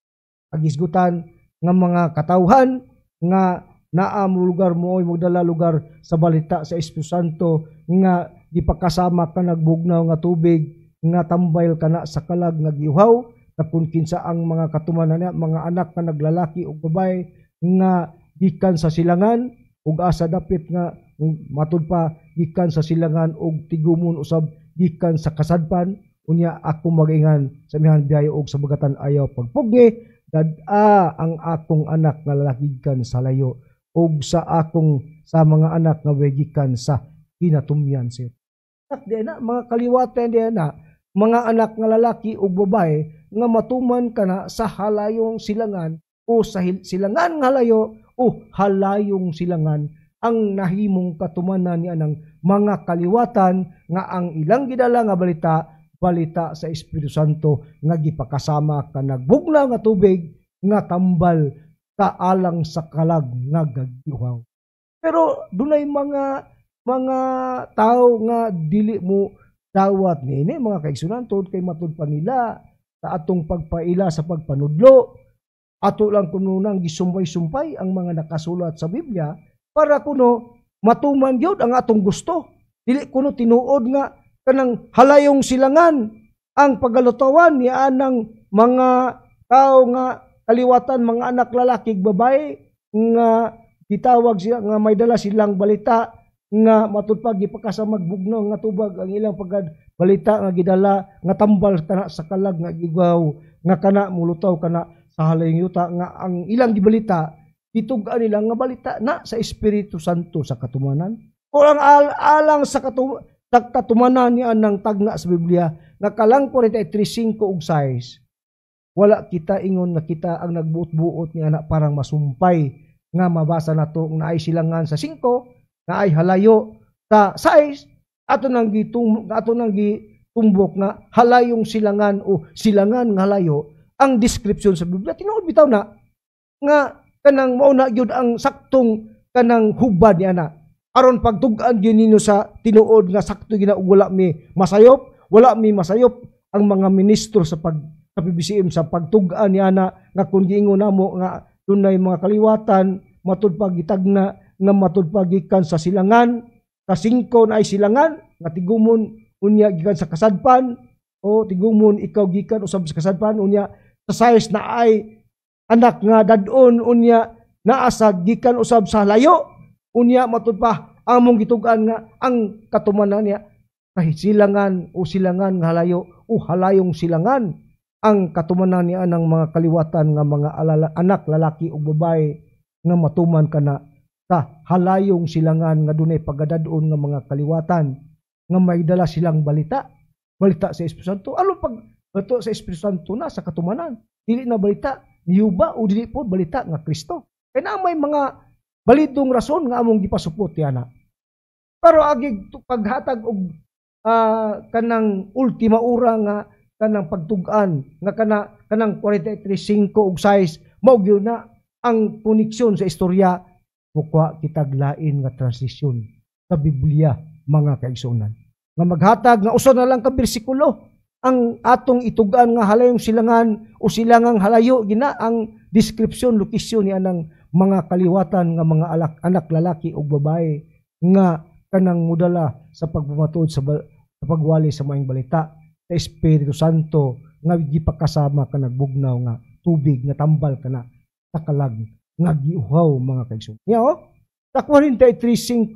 Agisgutan nga mga katawhan nga naa mo lugar mo oy magdala lugar sa balita sa Espiritu Santo nga gipakasama ka nagbugnaw nga tubig nga tambal kana sa kalag nga giuhaw, na kung kinsa ang mga katumanan niya, mga anak nga naglalaki o babae nga gikan sa silangan, ug asa dapit nga matud pa gikan sa silangan ug tigumon usab gikan sa kasadpan. Unya ako magaingan sa amihan, 'Biyaya,' ug sa bagatan, 'Ayaw pagpugngi.' Dad-a ang akong anak nga lalaki gikan sa layo ug sa akong sa mga anak nga babae gikan sa kinatumyan sa anak di na, mga kaliwatan di na, mga anak nga lalaki ug babae nga matuman kana sa halayong silangan o sa silangan nga halayo o halayong silangan ang nahimong katumanan niya ng mga kaliwatan nga ang ilang gidala nga balita, balita sa Espiritu Santo nga gipakasama ka nagbugna nga tubig nga tambal sa alang sa kalag nga gagiuhaw. Pero dunay mga tao nga dili mo dawat niini, mga kaigsunan, tungod kay matud pa nila sa atong pagpaila sa pagpanudlo, ato lang kuno nang gisumpay-sumpay ang mga nakasulat sa Biblia para kuno matuman gyud ang atong gusto. Dili kuno tinuod nga kanang halayong silangan ang pagalutawan ni anang mga tao nga kaliwatan, mga anak lalaki ug babae nga gitawag sila nga may dala silang balita nga matud pa gipakasamag bugnaw nga tubag ang ilang pagad balita nga gidala nga tambal kana sa kalag nga gigaw nga kana mulutaw kana sa halayong yuta, nga ang ilang gibalita, gitug-an nila nga balita na sa Espiritu Santo sa katumanan o ang alang sa katumanan niya ng tagna sa Biblia nga kalang 43:5 ug 6. Wala kita ingon nga kita ang nagbuot-buot ni ana parang masumpay nga mabasa nato nga naay silangan sa 5, naay halayo sa 6, ato nang gitumbok nga halayong silangan o silangan nga halayo ang description sa Biblia. Tinuod bitaw na nga kanang mao na gyud ang saktong kanang hubad ni ana. Aron pagtug-an gyud ninyo sa tinuod nga sakto gina ug wala mi masayop ang mga ministro sa PBCM sa pagtug-an ni ana nga kung giingon namo nga dunay mga kaliwatan matud pa gitagna nga matud pa gikan sa silangan sa 5 na ay silangan nga tigumon, unya gikan sa kasadpan o tigumon ikaw gikan usab sa kasadpan, unya sa 6 na ay anak nga dadon, unya naa sa gikan usab sa layo, unya matud pa among gitug-an nga ang katumanan niya kahit silangan o silangan nga halayo o halayong silangan ang katumanan niya ng mga kaliwatan nga mga alala, anak lalaki o babae nga matuman kana sa halayong silangan nga dunay pagadadon nga mga kaliwatan nga may dala silang balita, balita sa Espiritu Santo. Ano pag balita sa Espiritu Santo na sa katumanan, dili na balita niyuba o dili po balita nga Kristo kay na may mga balidong rason nga among gipasupot yana. Pero agig paghatag og kanang ultima ora nga kanang pagtug-an nga kana kanang 43:5 ug 6 mao gyud na ang koneksyon sa istorya, mukuha kitag lain nga translation sa Biblia, mga kaigsuonan, nga maghatag nga usa na lang ka bersikulo ang atong itug-an nga halayong silangan o silangang halayo gina ang description, lokasyon ni anang mga kaliwatan nga mga alak, anak lalaki ug babae nga kanang mudala sa pagpamatuod sa pagwali sa maayong balita sa Espiritu Santo nga gipakasama ka nagbugnaw nga tubig nga tambal kana sa kalag nga giuhaw, mga kaigsoon. Niya oh, sa 43:5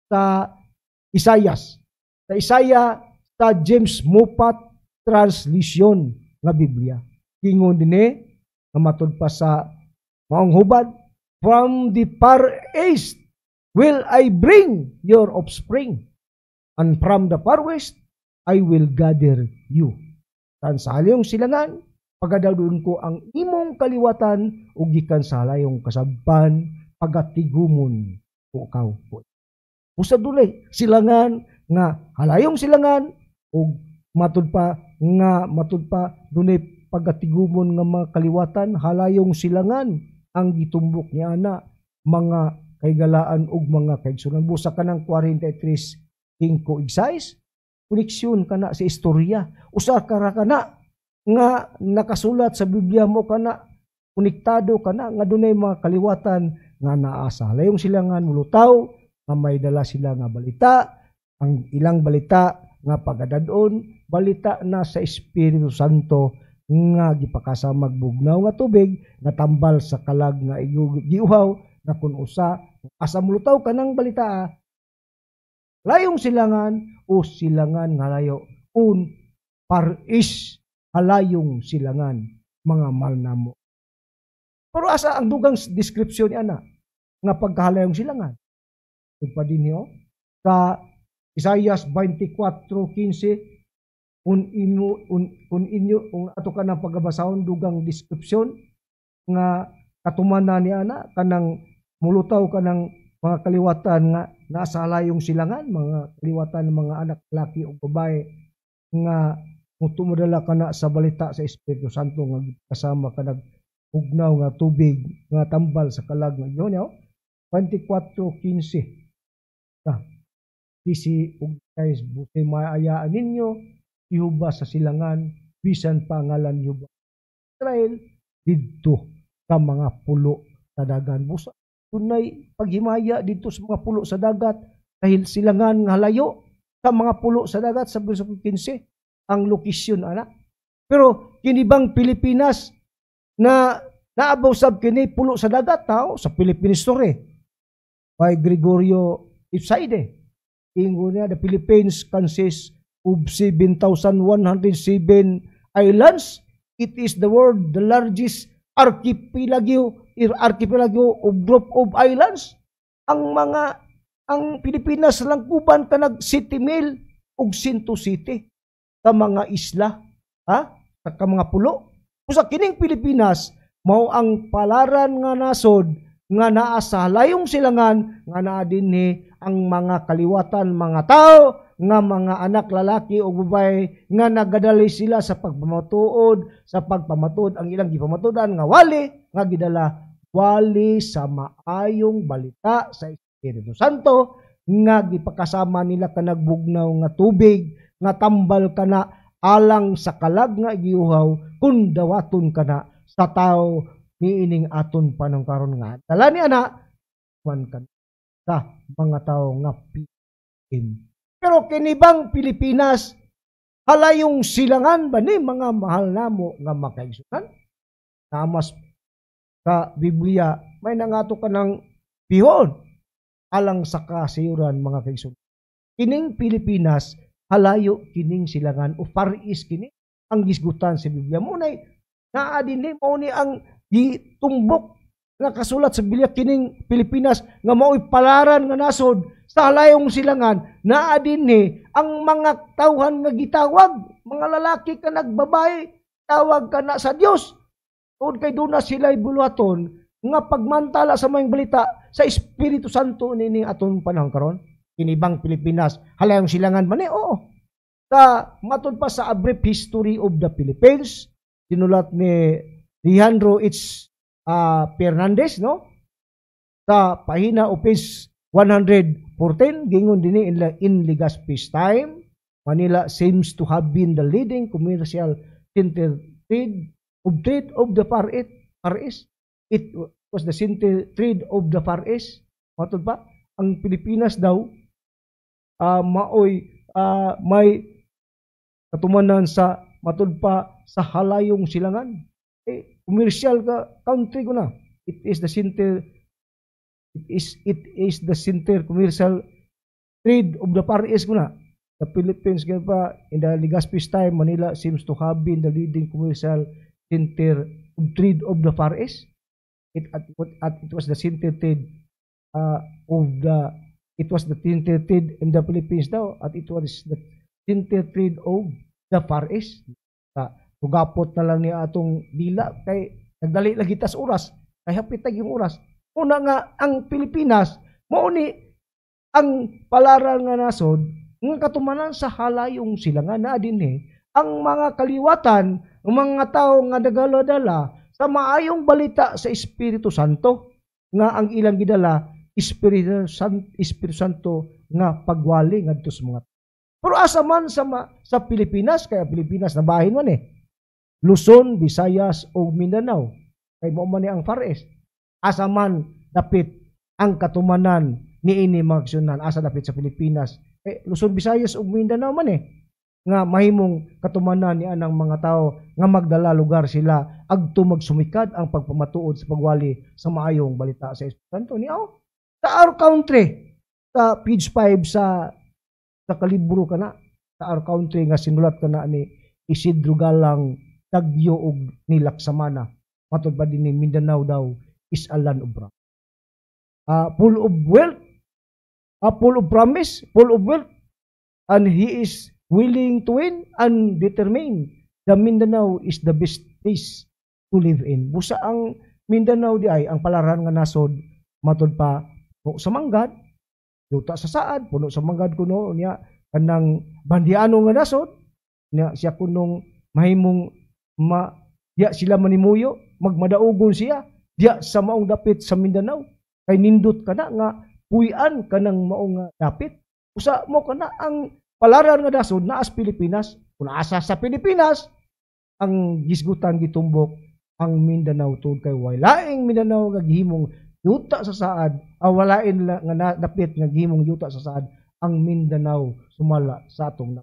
sa Isayas. Sa Isaiah sa James Moffatt Translation nga Biblia. Ingon dinhi nga matud pa sa maong hubad, "From the far east will I bring your offspring, and from the far west I will gather you." Tan sa halayong silangan, pagadadon ko ang imong kaliwatan ug gikan sa halayong kasadpan, pagatigumon ko ikaw. Usa dunay silangan nga halayong silangan ug matud pa nga matud pa dunay pagatigumon nga mga kaliwatan, halayong silangan ang gitumbok ni ana, mga kaigalaan ug mga kaigsunan. Busa kanang 43:5 ug 6, koneksyon kana sa istorya. Usa ka ra kana nga nakasulat sa Biblia mo kana konektado kana nga dunay mga kaliwatan nga naa sa halayong silangan mulutaw nga may dala sila nga balita. Ang ilang balita nga pagadadon, balita na sa Espiritu Santo nga gipakasamag bugnaw nga tubig nga tambal sa kalag nga giuhaw na kun usa asa mulutaw kanang balita, layong silangan o silangan nga layo un paris halayong silangan, mga mahal namo. Pero asa ang dugang description ni ana nga pagkahalayong silangan? Ug pa dinhi oh, sa Isaias 24:15, kun inyo kung ato ka ng pagabasahon dugang description nga katumanan ni ana kanang mulutaw kanang mga kaliwatan nga nasa halayong silangan, mga kaliwatan ng mga anak laki o babae nga mutumodala kana sa balita sa Espiritu Santo nga kasama kanag hugnaw nga tubig nga tambal sa kalag nga yun oh. 24:15 ta disi ug guys buti maayaan ninyo ihuba sa silangan bisan pa ngalan Yuba Israel didto sa mga pulo sa dagan. Busa dunay paghimaya didto sa mga pulo sa dagat dahil silangan nga halayo sa mga pulo sa dagat sa verso 15 ang lokasyon ana. Pero kini bang Pilipinas na naabaw sab kini pulo sa dagat tao sa Philippine History by Gregorio Ipsaide? Ingon niya, the Philippines consists of 7,107 islands. It is the world the largest archipelago of group of islands. Ang Pilipinas langkuban kanag City Mill ug Sinto City ka mga isla, ha, ka mga pulo. Usa kining Pilipinas mao ang palaran nga nasod nga naa sa halayong silangan, nga naa dinhi ang mga kaliwatan, mga tao nga mga anak lalaki o babae nga nagadali sila sa pagpamatuod, sa pagpamatuod ang ilang gipamatuodan nga wali nga gidala, wali sa maayong balita sa Espiritu Santo nga gipakasama nila kanag bugnaw nga tubig nga tambal kana alang sa kalag nga giuhaw kun dawaton kana sa tao niining aton panong karon nga dala ni ana man kan sa mga tao nga PM. Pero kini bang Pilipinas halayong silangan ba ni, mga mahal namo nga makaigsunan? Tamas sa Biblia may nangato ka ng pihon alang sa kasayuran, mga kaigsunan. Kining Pilipinas halayo kining silangan o Far East kini ang gisgutan sa Biblia. Munay naa dinhi, mao ni ang gitumbok nga kasulat sa Biblia, kining Pilipinas nga mao'y palaran nga nasod sa halayong silangan, naa dinhi ang mga tawhan nga gitawag, mga lalaki ka nagbabae, tawag ka na sa Dios tungod kay duna sila'y buluhaton nga pagmantala sa maayong balita sa Espiritu Santo nining aton panahon karon. Kini bang Pilipinas halayong silangan man ni? Oo. Sa matud pa sa A Brief History of the Philippines, sinulat ni Leandro H. Fernandez, no, sa pahina o page 114, gingon dinhi, in Legazpi's time, Manila seems to have been the leading commercial center trade of the Far East. Far East. It was the center trade of the Far East. Matud pa, ang Pilipinas daw maoy may katumanan sa matud pa sa halayong silangan. Eh, commercial ka country ko na. It is the center commercial trade of the Far East ko na. The Philippines kaya pa in the Legazpi's time, Manila seems to have been the leading commercial center of trade of the Far East. It was the center trade of the it was the center trade in the Philippines daw at it was the center trade of the Far East. Tugapot na lang niya atong dila kay nagdali lagi tas oras, kay hapit yung oras. Una nga ang Pilipinas mao ni ang palaran nga nasod nga katumanan sa halayong silangan, na dinhi ang mga kaliwatan ng mga tao nga nagaladala sa maayong balita sa Espiritu Santo nga ang ilang gidala Espiritu Santo nga pagwali ngadto sa mga. Pero asa man sa Pilipinas? Kaya Pilipinas nabahin man eh. Luzon, Visayas o Mindanao. Kay mao man ni ang Far East. Asa man dapit ang katumanan niini, mga kaigsuonan? Asa dapit sa Pilipinas? Eh, Luzon, Visayas ug Mindanao man eh nga mahimong katumanan ni anang mga tao nga magdala lugar sila agto magsumikad ang pagpamatuod sa pagwali sa maayong balita sa Espiritu Santo ni aw sa Our Country, sa page 5 sa kalibro kana sa Our Country nga sinulat kana ni Isidro Galang Tagyo ug ni Laksamana. Matud pa din ni Mindanao daw is a land of full of wealth, full of promise, full of wealth, and he is willing to win and determine the Mindanao is the best place to live in. Busa ang Mindanao di ay ang palaran nga nasod, matud pa puno sa manggad, yuta sa saad, puno sa manggad kuno niya, kanang bandiano nga nasod niya siya kunong mahimong ma diya sila manimuyo, magmadaugon siya diya sa maong dapit sa Mindanao kay nindot kana nga puy-an kanang maong nga dapit. Usa mo kana ang palaran nga nasod naas Pilipinas. Kung asa sa Pilipinas ang gisgutan, gitumbok ang Mindanao tungod kay walaing Mindanao nga gihimong yuta sa saad, walain nga dapit nga gihimong yuta sa saad ang Mindanao sumala sa atong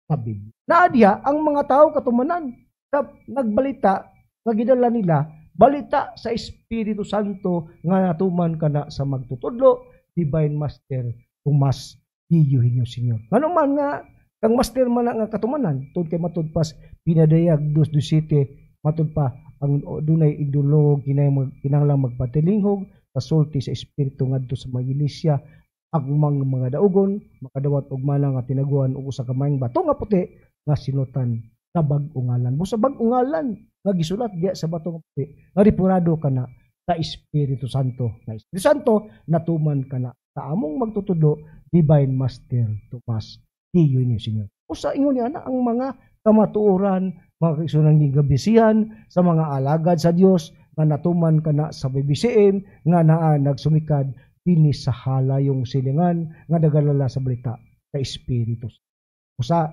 sa Biblia. Naa diha ang mga tao katumanan sa nagbalita nga gidala nila balita sa Espiritu Santo nga natuman kana sa magtutudlo, Divine Master Tomas D. Eugenio Sr. Ngano man nga kang master man na nga katumanan? Tungod kay matud pas pinadayag dos dos city, matud pa ang dunay igdulog kinahanglan magpatilinghog sa sulti sa Espiritu ngadto sa mga iglesia ang mga daugon makadawat og mana nga tinaguan og usa ka maayong bato nga puti nga sinutan sa bag-ong ngalan. Busa bag-ong ngalan. Nga gisulat diya sa batong puti nga ripurado kana sa Espiritu Santo. Nga Espiritu Santo natuman kana sa among magtutudlo, Divine Master Tomas D. Eugenio Sr. Usa ingon niya na ang mga kamatuoran, mga kaigsuonan, gigabisihan sa mga alagad sa Dios nga natuman kana sa BBCM nga naa nagsumikad dinhi sa halayong silingan nga nagalala sa balita sa Espiritu. Usa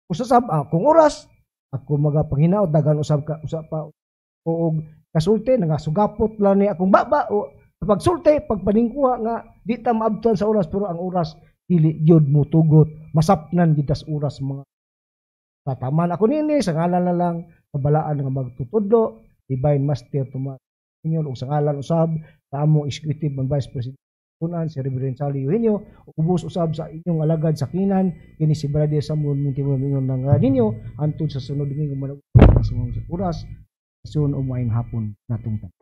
usa sab akong oras ako magapanghinaot dagan usab ka usa pa og kasulti nga sugapot lang ni akong baba o pagsulti pagpaningkuha nga di ta maabtan sa oras, pero ang oras dili gyud motugot, masapnan gid tas oras. Mga tataman ako nini sa ngalan na lang kabalaan nga magtutudlo, Divine Master Tomas Senior, ug sa ngalan usab sa among Executive and Vice President kunan si Reverend Sally Eugenio, ubos usab sa inyong alagad sa kinan kini si Brother Samuel Mintimo, ingon lang ninyo hantod sa sunod Domingo man sa mga oras sun o maayong hapon natong tanan.